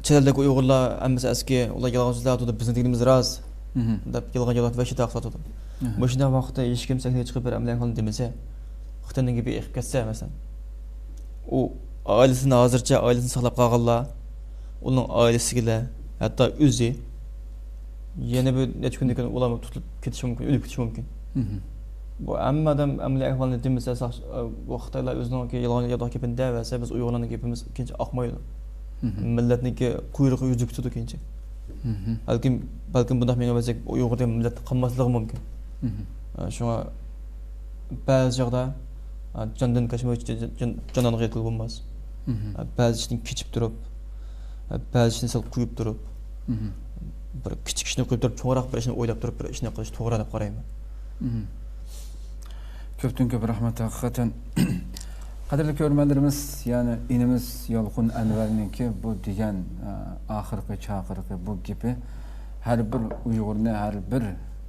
چەت ئەلدىكى ئۇيغۇرلار ھەممىسى ئەسكى، ئۇلار يالغان سۆزلەۋاتىدۇ، بىزنى دېگىنىمىز راست، دەپ يالغان ياۋىلاقنى ۋەھشىي تارقىتىۋاتىدۇ. مۇشۇنداق ۋاقىتتا ھېچكىم سەھنىگە چىقىپ بىر ئەمەلىي ئەھۋالنى دېمىسە، خىتاينىڭ گېپى ئېقىپ كەتسە، مەسىلەن، ئۇ ئائىلىسىنى، ھازىرچە ئائىلىسىنى ساقلاپ قالغانلار، ئۇنىڭ ئائىلىسىدىكىلەر، ھەتتا ئۆزى يەنە بىر نەچچە كۈندىن كېيىن ئۇلارمۇ تۇتۇلۇپ كېتىشى مۇمكىن، ئۆلۈپ كېتىشى مۇمكىن. بۇ ھەممە ئادەم ئەمەلىي ئەھۋالنى دېمىسە، ساقچى، بۇ خىتايلار ئۆزىنىڭكى يالغان ياۋىداق گېپىنى دەۋەرسە، بىز ئۇيغۇرلارنىڭ گېپىمىز كېيىنچە ئاقمايدۇ. مىللەتنىڭكى قۇيرۇقى يۈزۈپ كېتىدۇ كېيىنچە. بەلكىم، بەلكىم بۇنداق مېڭىۋەرسەك، ئۇيغۇر دېگەن مىللەت قالماسلىقى مۇمكىن. شۇڭا بەزى چاغدا جاندىن كەچمەي جان-، جان-، جانانغا يەتكىلى بولماس. بەزى ئىشتىن كېچىپ تۇرۇپ، بەزى ئىشنى سەل قويۇپ تۇرۇپ، بىر كىچىك ئىشنى قويۇپ تۇرۇپ، چوڭراق بىر ئىشنى ئويلاپ تۇرۇپ، بىر ئىشنى قىلىش توغرا دەپ قارايمەن. كۆپتىن كۆپ رەھمەت، ھەقىقەتەن. قەدىرلىك كۆرۈرمەنلىرىمىز، يەنى ئىنىمىز يالقۇن ئەنۋەرنىڭكى بۇ دېگەن، ئە، ئاخىرقى چاقىرىقى، بۇ گېپى ھەر بىر ئۇيغۇرنى، ھەر بىر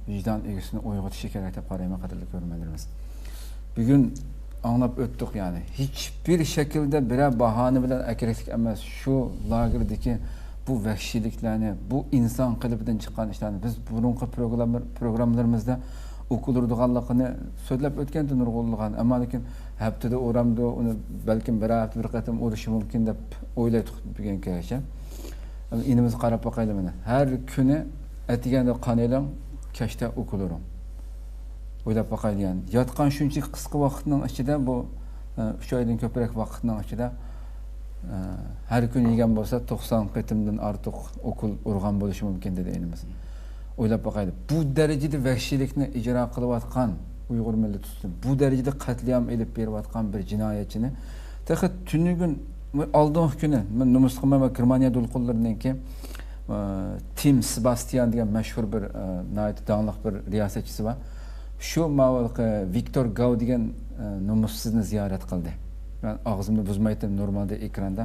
ۋىجدان ئىگىسىنى ئويغىتىشى كېرەك دەپ قارايمەن، قەدىرلىك كۆرۈرمەنلىرىمىز. بۈگۈن ئاڭلاپ ئۆتتۇق، يەنى ھېچبىر شەكىلدە بىرەر باھانە بىلەن ئەكىرىكلىك ئەمەس. شۇ لاگېردىكى بۇ ۋەھشىيلىكلەرنى، بۇ ئىنسان قېلىپىدىن چىققان ئىشلارنى بىز بۇرۇنقى پروگرامما-، پروگراممىلىرىمىزدا ئۇكىلىرىدىغانلىقىنى سۆزلەپ ئۆتكەنتى نۇرغۇنلىغان. ئەمما لېكىن ھەپتىدە ئۇرامدۇ، ئۇنى بەلكىم بىرەر ھەپتە بىر قېتىم ئۇرۇشى مۇمكىن دەپ ئويلايتتۇق بۈگۈنكىگىچە. ئىنىمىزگە قاراپ باقايلى مانا. ھەر كۈنى ئەتىگەندە قان ئېلىڭ، كەچتە ئۇكىلىرىڭ. ئويلاپ باقايلى يەنى. ياتقان شۇنچە قىسقا ۋاقىتنىڭ ئىچىدە بۇ، ئە، ئۈچ ئايدىن كۆپرەك ۋاقىتنىڭ ئىچىدە، ئە، ھەر كۈنى يېگەن بولسا توقسان قېتىمدىن ئارتۇق ئوكۇل ئۇرغان بولۇشى مۇمكىن، دېدى ئىنىمىز. ئويلاپ باقايلى، بۇ دەرىجىدە ۋەھشىيلىكنى ئىجرا قىلىۋاتقان ئۇيغۇر مىللىتى ئۈستىدىن، بۇ دەرىجىدە قەتلىئام ئېلىپ بېرىۋاتقان بىر جىنايەتچىنى تېخى تۈنۈگۈن، ئالدىنقى كۈنى مەن نومۇس قىلمايمەن، گېرمانىيە دولقۇنلىرىنىڭكى، ئى، تىم سېباستىيان دېگەن مەشھۇر بىر، ئى، ناھايىتى داڭلىق بىر رىياسەتچىسى بار. شۇ ماۋۇ ۋىكتور گاۋ دېگەن، ئى، نومۇسسىزنى زىيارەت قىلدى. مەن ئاغزىمنى بۇزمايتتىم نورمالدا ئېكراندا.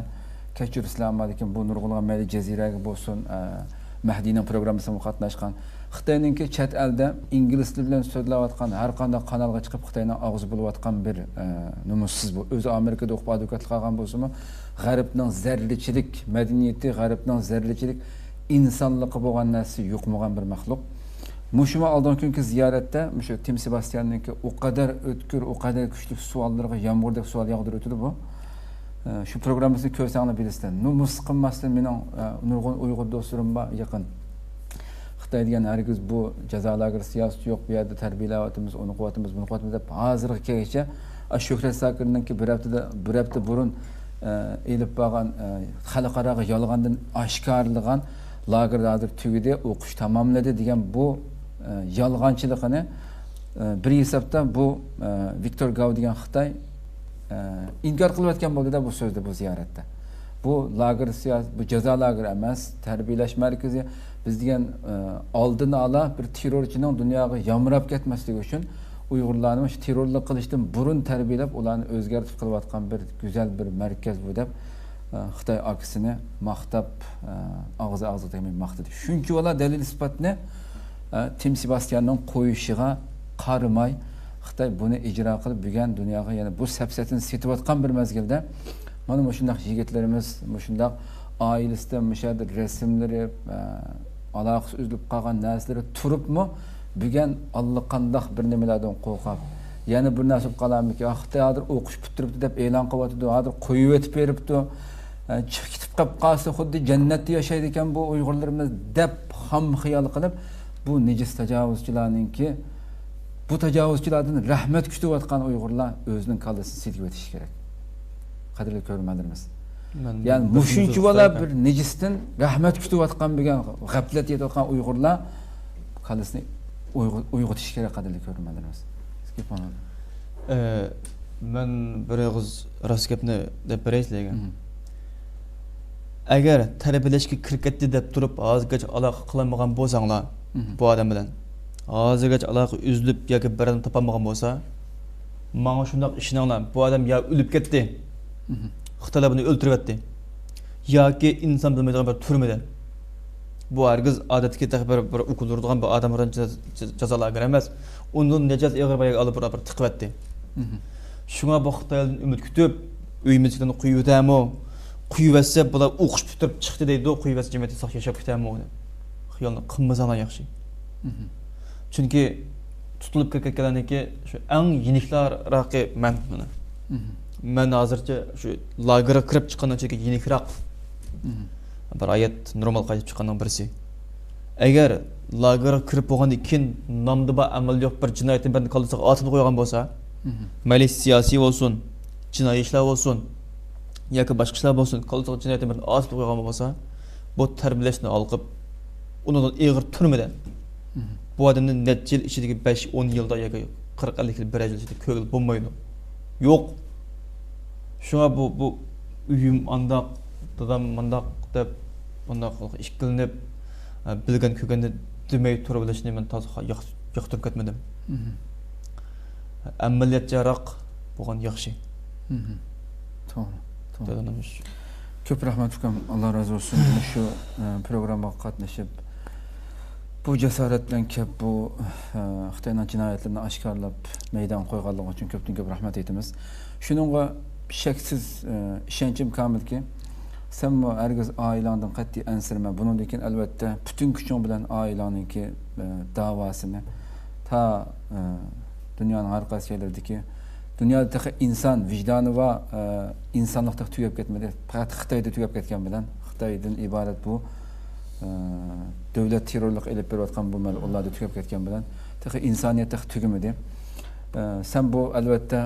كەچۈرسىلەر، ئەمما لېكىن بۇ نۇرغۇنلىغان مەيلى جەزىرەگە بولسۇن، ئە، مەھدىينىڭ پروگراممىسىغا قاتناشقان. خىتاينىڭكى چەت ئەلدە ئىنگلىز تىلى بىلەن سۆزلەۋاتقان، ھەر قانداق قانالغا چىقىپ خىتاينىڭ ئاغزى بولۇۋاتقان بىر، ئە، نومۇسسىز بۇ. ئۆزى ئامېرىكىدا ئوقۇپ ئادۋوكاتلىق قىلغان بولسىمۇ، غەربنىڭ زەررىچىلىك مەدەنىيىتى، غەربنىڭ زەررىچىلىك ئىنسانلىقى بولغان نەرسىسى يۇقمىغان بىر مەخلۇق. مۇشۇمۇ ئالدىنقى كۈنكى زىيارەتتە مۇشۇ تىم سېباستىياننىڭكى ئۇ قەدەر ئۆتكۈر، ئۇ قەدەر كۈچلۈك سوئاللىرىغا يامغۇردەك سوئال ياغدۇرۇۋېتىدۇ بۇ. ئە، شۇ پروگراممىسىنى كۆرسەڭلار بىلىسىلەر. نومۇس قىلماستىن مېنىڭ، ئە، نۇرغۇن ئۇيغۇر دوستلىرىم بار يېقىن. خىتاي دېگەن ھەرگىز بۇ جازا لاگېرى سىياسىتى يوق، بۇ يەردە تەربىيەلەۋاتىمىز، ئۇنى قىلىۋاتىمىز، بۇنى قىلىۋاتىمىز دەپ ھازىرغا كەلگۈچە، ئە، شۆھرەت زاكىرنىڭكى بىر ھەپتىدە، بىر ھەپتە بۇرۇن، ئە، ئېلىپ بارغان، ئە، خەلقئاراغا يالغاندىن ئاشكارىلىغان لاگېردا ھازىر تۈگىدى، ئوقۇش تاماملىدى دېگەن بۇ، ئە، يالغانچىلىقىنى، ئە، بىر ھېسابتا بۇ، ئە، ۋىكتور گاۋ دېگەن خىتاي، ئە، ئىنكار قىلىۋەتكەن بولدى-دە بۇ سۆزدە، بۇ زىيارەتتە. بۇ لاگېر سىياسىي، بۇ جازا لاگېرى ئەمەس، تەربىيەلەش مەركىزى. بىز دېگەن، ئە، ئالدىن ئالا بىر تېررورچىنىڭ دۇنياغا يامراپ كەتمەسلىكى ئۈچۈن ئۇيغۇرلارنى مۇشۇ تېررورلۇق قىلىشتىن بۇرۇن تەربىيەلەپ، ئۇلارنى ئۆزگەرتىپ قىلىۋاتقان بىر گۈزەل بىر مەركەز بۇ دەپ، ئە، خىتاي ئاكىسىنى ماختاپ، ئە، ئاغزى ئاغزىغا تەگمەي ماختىدى. شۇنچىۋالا دەلىل ئىسپاتنى، ئە، تىم سېباستىياننىڭ قويۇشىغا قارىماي، خىتاي بۇنى ئىجرا قىلىپ، بۈگۈن دۇنياغا يەنە بۇ سەپسەتىنى سېتىۋاتقان بىر مەزگىلدە، مانا مۇشۇنداق يىگىتلىرىمىز، مۇشۇنداق ئائىلىسىدە، مۇشۇ يەردە رەسىملىرى، ئە، ئالاقىسى ئۈزۈلۈپ قالغان نەرسىلىرى تۇرۇپمۇ، بۈگۈن ئاللىقانداق بىر نېمىلەردىن قورقۇپ، يەنە بىر نەرسە بولۇپ قالارمىكىن، خىتاي ھازىر ئوقۇش پۈتتۈرۈپتۇ دەپ ئېلان قىلىۋاتىدۇ، ھازىر قويۇۋېتىپ بېرىپتۇ، ئە، چىقىپ كېتىپ قېلىپ قالسا خۇددى جەننەتتە ياشايدىكەن بۇ ئۇيغۇرلىرىمىز دەپ خام خىيال قىلىپ، بۇ نىجىس تاجاۋۇزچىلارنىڭكى، بۇ تاجاۋۇزچىلاردىن رەھمەت كۈتۈۋاتقان ئۇيغۇرلار ئۆزىنىڭ كاللىسىنى سىلكىۋېتىشى كېرەك. قەدىرلىك كۆرۈرمەنلىرىمىز. مەن يەنى بىر مۇشۇنچىۋالا بىر نىجىستىن رەھمەت كۈتۈۋاتقان، بۈگۈن غەپلەت يېتىۋاتقان ئۇيغۇرلار كاللىسىنى ئويغۇ-، ئويغىتىشى كېرەك، قەدىرلىك كۆرۈرمەنلىرىمىز. ئە، مەن بىر ئېغىز راست گەپنى دەپ بېرەي سىلەرگە. ئەگەر تەربىيەلەشكە كىرىپ كەتتى دەپ تۇرۇپ، ھازىرغىچە ئالاقە قىلالمىغان بولساڭلار بۇ ئادەم بىلەن، ھازىرغىچە ئالاقە ئۈزۈلۈپ ياكى بىر ئادەم تاپالمىغان بولسا، ماڭا شۇنداق ئىشىنىڭلار، بۇ ئادەم يا ئۆلۈپ كەتتى، خىتايلار بۇنى ئۆلتۈرۈۋەتتى، ياكى ئىنسان بىلمەيدىغان بىر تۈرمىدە. بۇ ھەرگىز ئادەتتىكى تېخى بىر، بىر ئوكۇل ئۇرىدىغان بىر ئادەم ئۇرغان جازا، جازا لاگېرى ئەمەس. ئۇنىڭدىن نەچچە ئېغىر بار ئالاپ بىر، بىر تىقىۋەتتى. شۇڭا بۇ خىتايلاردىن ئۈمىد كۈتۈپ، ئۆيىمىزدىكىلەرنى قويۇۋېتەمۇ؟ قويۇۋەتسە، بۇلار ئوقۇش پۈتتۈرۈپ چىقتى دەيدۇ، قويۇۋەتسە جەمئىيەتتە ساق ياشاپ كېتەمۇ؟ خىيالنى قىلمىساڭلار ياخشى. چۈنكى تۇتۇلۇپ كەتكەنلەرنىڭكى شۇ ئەڭ يېنىكلىراقى مەن مانا. مەن ھازىرچە شۇ لاگېرغا كىرىپ چىققاندىن كېيىن يېنىكراق بىر ھايات، نورمال قايتىپ چىققاننىڭ بىرسى. ئەگەر لاگېرغا كىرىپ بولغاندىن كېيىن نامدا بار، ئەمەلدە يوق بىر جىنايەتنى بىرنى كاللىسىغا ئاسىپ قويغان بولسا، مەيلى سىياسىي بولسۇن، جىنايى ئىشلار بولسۇن، ياكى باشقا ئىشلار بولسۇن، كاللىسىغا جىنايەتنى بىرنى ئاسىپ قويغان بولسا، بۇ تەربىيەلەشنى ھالقىپ، ئۇنىڭدىن ئېغىر تۈرمىدە بۇ ئادەمنى نەچچە يىل ئىچىدىكى بەش، ئون يىلدا ياكى قىرىق، ئەللىك يىل، بىرەر يىل ئىچىدە كۆرگىلى بولمايدۇ. يوق. شۇڭا بۇ، بۇ ئۆيۈم ئانداق، دادام مانداق دەپ، مۇنداق ئىككىلىنىپ، بىلگەن كۆرگەننى دېمەي تۇرۇۋېلىشنى مەن تازا ياق-، ياقتۇرۇپ كەتمىدىم. ئەمەلىيەتچانراق بولغان ياخشى. توغرا، توغرا. كۆپ رەھمەت، ئۇكام. ئاللا رازى بولسۇن. مۇشۇ، ئە، پروگراممىغا قاتنىشىپ، بۇ جاسارەت بىلەن كەپ، بۇ، ئە، خىتاينىڭ جىنايەتلىرىنى ئاشكارىلاپ، مەيدانغا قويغانلىقى ئۈچۈن كۆپتىن كۆپ رەھمەت ئېيتىمىز. شۇنىڭغا شەكسىز، ئە، ئىشەنچىم كامىلكى، سەنمۇ ھەرگىز ئائىلەڭدىن قەتئىي ئەنسىرىمە. بۇنىڭدىن كېيىن، ئەلۋەتتە، پۈتۈن كۈچۈڭ بىلەن ئائىلەڭنىڭكى، ئە، داۋاسىنى تا، ئە، دۇنيانىڭ ھەر قايسى يەرلىرىدىكى، دۇنيادا تېخى ئىنسان ۋىجدانى بار، ئە، ئىنسانلىق تېخى تۈگەپ كەتمىدى. پەقەت خىتايدا تۈگەپ كەتكەن بىلەن، خىتايدىن ئىبارەت بۇ، ئە، دۆلەت تېررورلۇق ئېلىپ بېرىۋاتقان بۇ مەلئۇنلاردا تۈگەپ كەتكەن بىلەن، تېخى ئىنسانىيەت تېخى تۈگىمىدى. ئە، سەن بۇ، ئەلۋەتتە،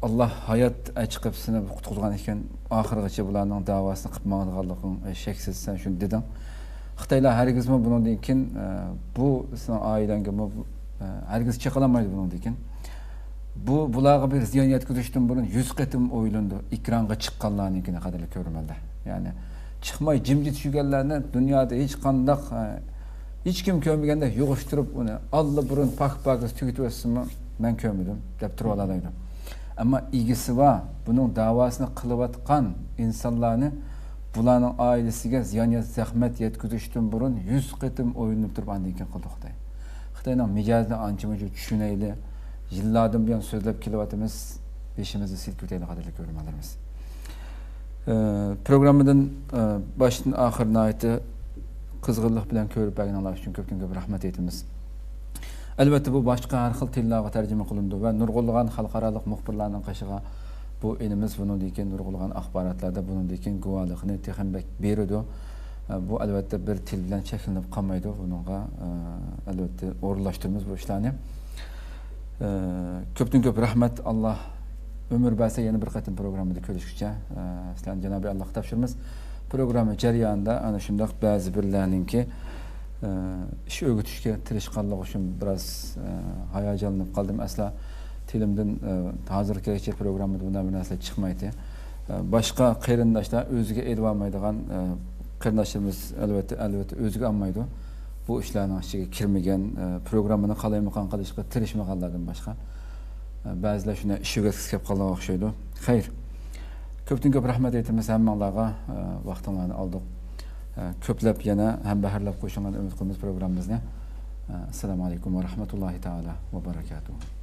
ئاللا ھايات ئەچىقىپ سېنى قۇتقۇزغان ئىكەن، ئاخىرغىچە بۇلارنىڭ داۋاسىنى قىلىپ ماڭىدىغانلىقىڭ، ئە، شەكسىز، سەن شۇنى دېدىڭ. خىتايلار ھەرگىزمۇ بۇنىڭدىن كېيىن، ئە، بۇ سېنىڭ ئائىلەڭگىمۇ، ئە، ھەرگىز چېقىلالمايدۇ بۇنىڭدىن كېيىن. بۇ، بۇلارغا بىر زىيان يەتكۈزۈشتىن بۇرۇن يۈز قېتىم ئويلىنىدۇ، ئېكرانغا چىققانلارنىڭكىنى، قەدىرلىك كۆرۈرمەنلەر. يەنى چىقماي جىمجىت يۈرگەنلەرنى دۇنيادا ھېچقانداق، ئە، ھېچكىم كۆرمىگەندەك يىغىشتۇرۇپ، ئۇنى ئاللىبۇرۇن پاك-پاكىز تۈگىتىۋەتسىمۇ، مەن كۆرمىدىم، دەپ تۇرۇۋالالايدۇ. ئەمما ئىگىسى بار، بۇنىڭ داۋاسىنى قىلىۋاتقان ئىنسانلارنى، بۇلارنىڭ ئائىلىسىگە زىيان يا زەخمەت يەتكۈزۈشتىن بۇرۇن يۈز قېتىم ئويلىنىپ تۇرۇپ، ئاندىن كېيىن قىلىدۇ خىتاي. خىتاينىڭ مىجەزىنى ئانچە-مۇنچە چۈشىنەيلى، يىللاردىن بۇيان سۆزلەپ كېلىۋاتىمىز، بېشىمىزنى سىلكىۋېتەيلى، قەدىرلىك كۆرۈرمەنلىرىمىز. ئە، پروگراممىدىن، ئە، باشتىن ئاخىر ناھايىتى قىزغىنلىق بىلەن كۆرۈپ بەرگىنىڭلار ئۈچۈن كۆپتىن كۆپ رەھمەت ئېيتىمىز. ئەلۋەتتە، بۇ باشقا ھەر خىل تىللارغا تەرجىمە قىلىنىدۇ ۋە نۇرغۇنلىغان خەلقئارالىق مۇخبىرلارنىڭ قېشىغا بۇ ئىنىمىز بۇنىڭدىن كېيىن نۇرغۇنلىغان ئاخباراتلاردا بۇنىڭدىن كېيىن گۇۋاھلىقىنى تېخىمۇ بەك بېرىدۇ. ئە، بۇ، ئەلۋەتتە، بىر تىل بىلەن چەكلىنىپ قالمايدۇ. بۇنىڭغا، ئە، ئەلۋەتتە، ئورۇنلاشتۇرىمىز بۇ ئىشلارنى. ئە، كۆپتىن كۆپ رەھمەت. ئاللا ئۆمۈر بەرسە، يەنە بىر قېتىم پروگراممىدا كۆرۈشكۈچە، ئە، سىلەرنى جانابىي ئاللاغا تاپشۇرىمىز. پروگرامما جەريانىدا ئەنە شۇنداق بەزى بىرلەرنىڭكى، ئە، ئىش ئۆگىتىشكە تىرىشقانلىقى ئۈچۈن بىراز، ئە، ھاياجانلىنىپ قالدىم. ئەسلا تىلىمدىن، ئە، ھازىرغا كەلگۈچە پروگراممىدا بۇنداق بىر نەرسە چىقمايتتى. ئە، باشقا قېرىنداشلار ئۆزىگە ئېلىۋالمايدىغان، ئە، قېرىنداشلىرىمىز، ئەلۋەتتە، ئەلۋەتتە ئۆزىگە ئالمايدۇ. بۇ ئىشلارنىڭ ئىچىگە كىرمىگەن، ئە، پروگراممىنى قالايمىقان قىلىشقا تىرىشمىغانلاردىن باشقا. ئە، بەزىلەر شۇنداق ئىش ئۆگەتكۈسى كەپ قالغان ئوخشايدۇ. خەير. كۆپتىن كۆپ رەھمەت ئېيتىمىز ھەممىڭلارغا. ئە، ۋاقتىڭلارنى ئالدۇق. ئە، كۆپلەپ يەنە ھەمبەھىرلەپ قويۇشۇڭلارنى ئۈمىد قىلىمىز پروگراممىمىزنى. ئە، ئەسسالامۇ ئەلەيكۇم ۋە رەھمەتۇللاھى تائالا ۋە بەرەكاتۇھۇ.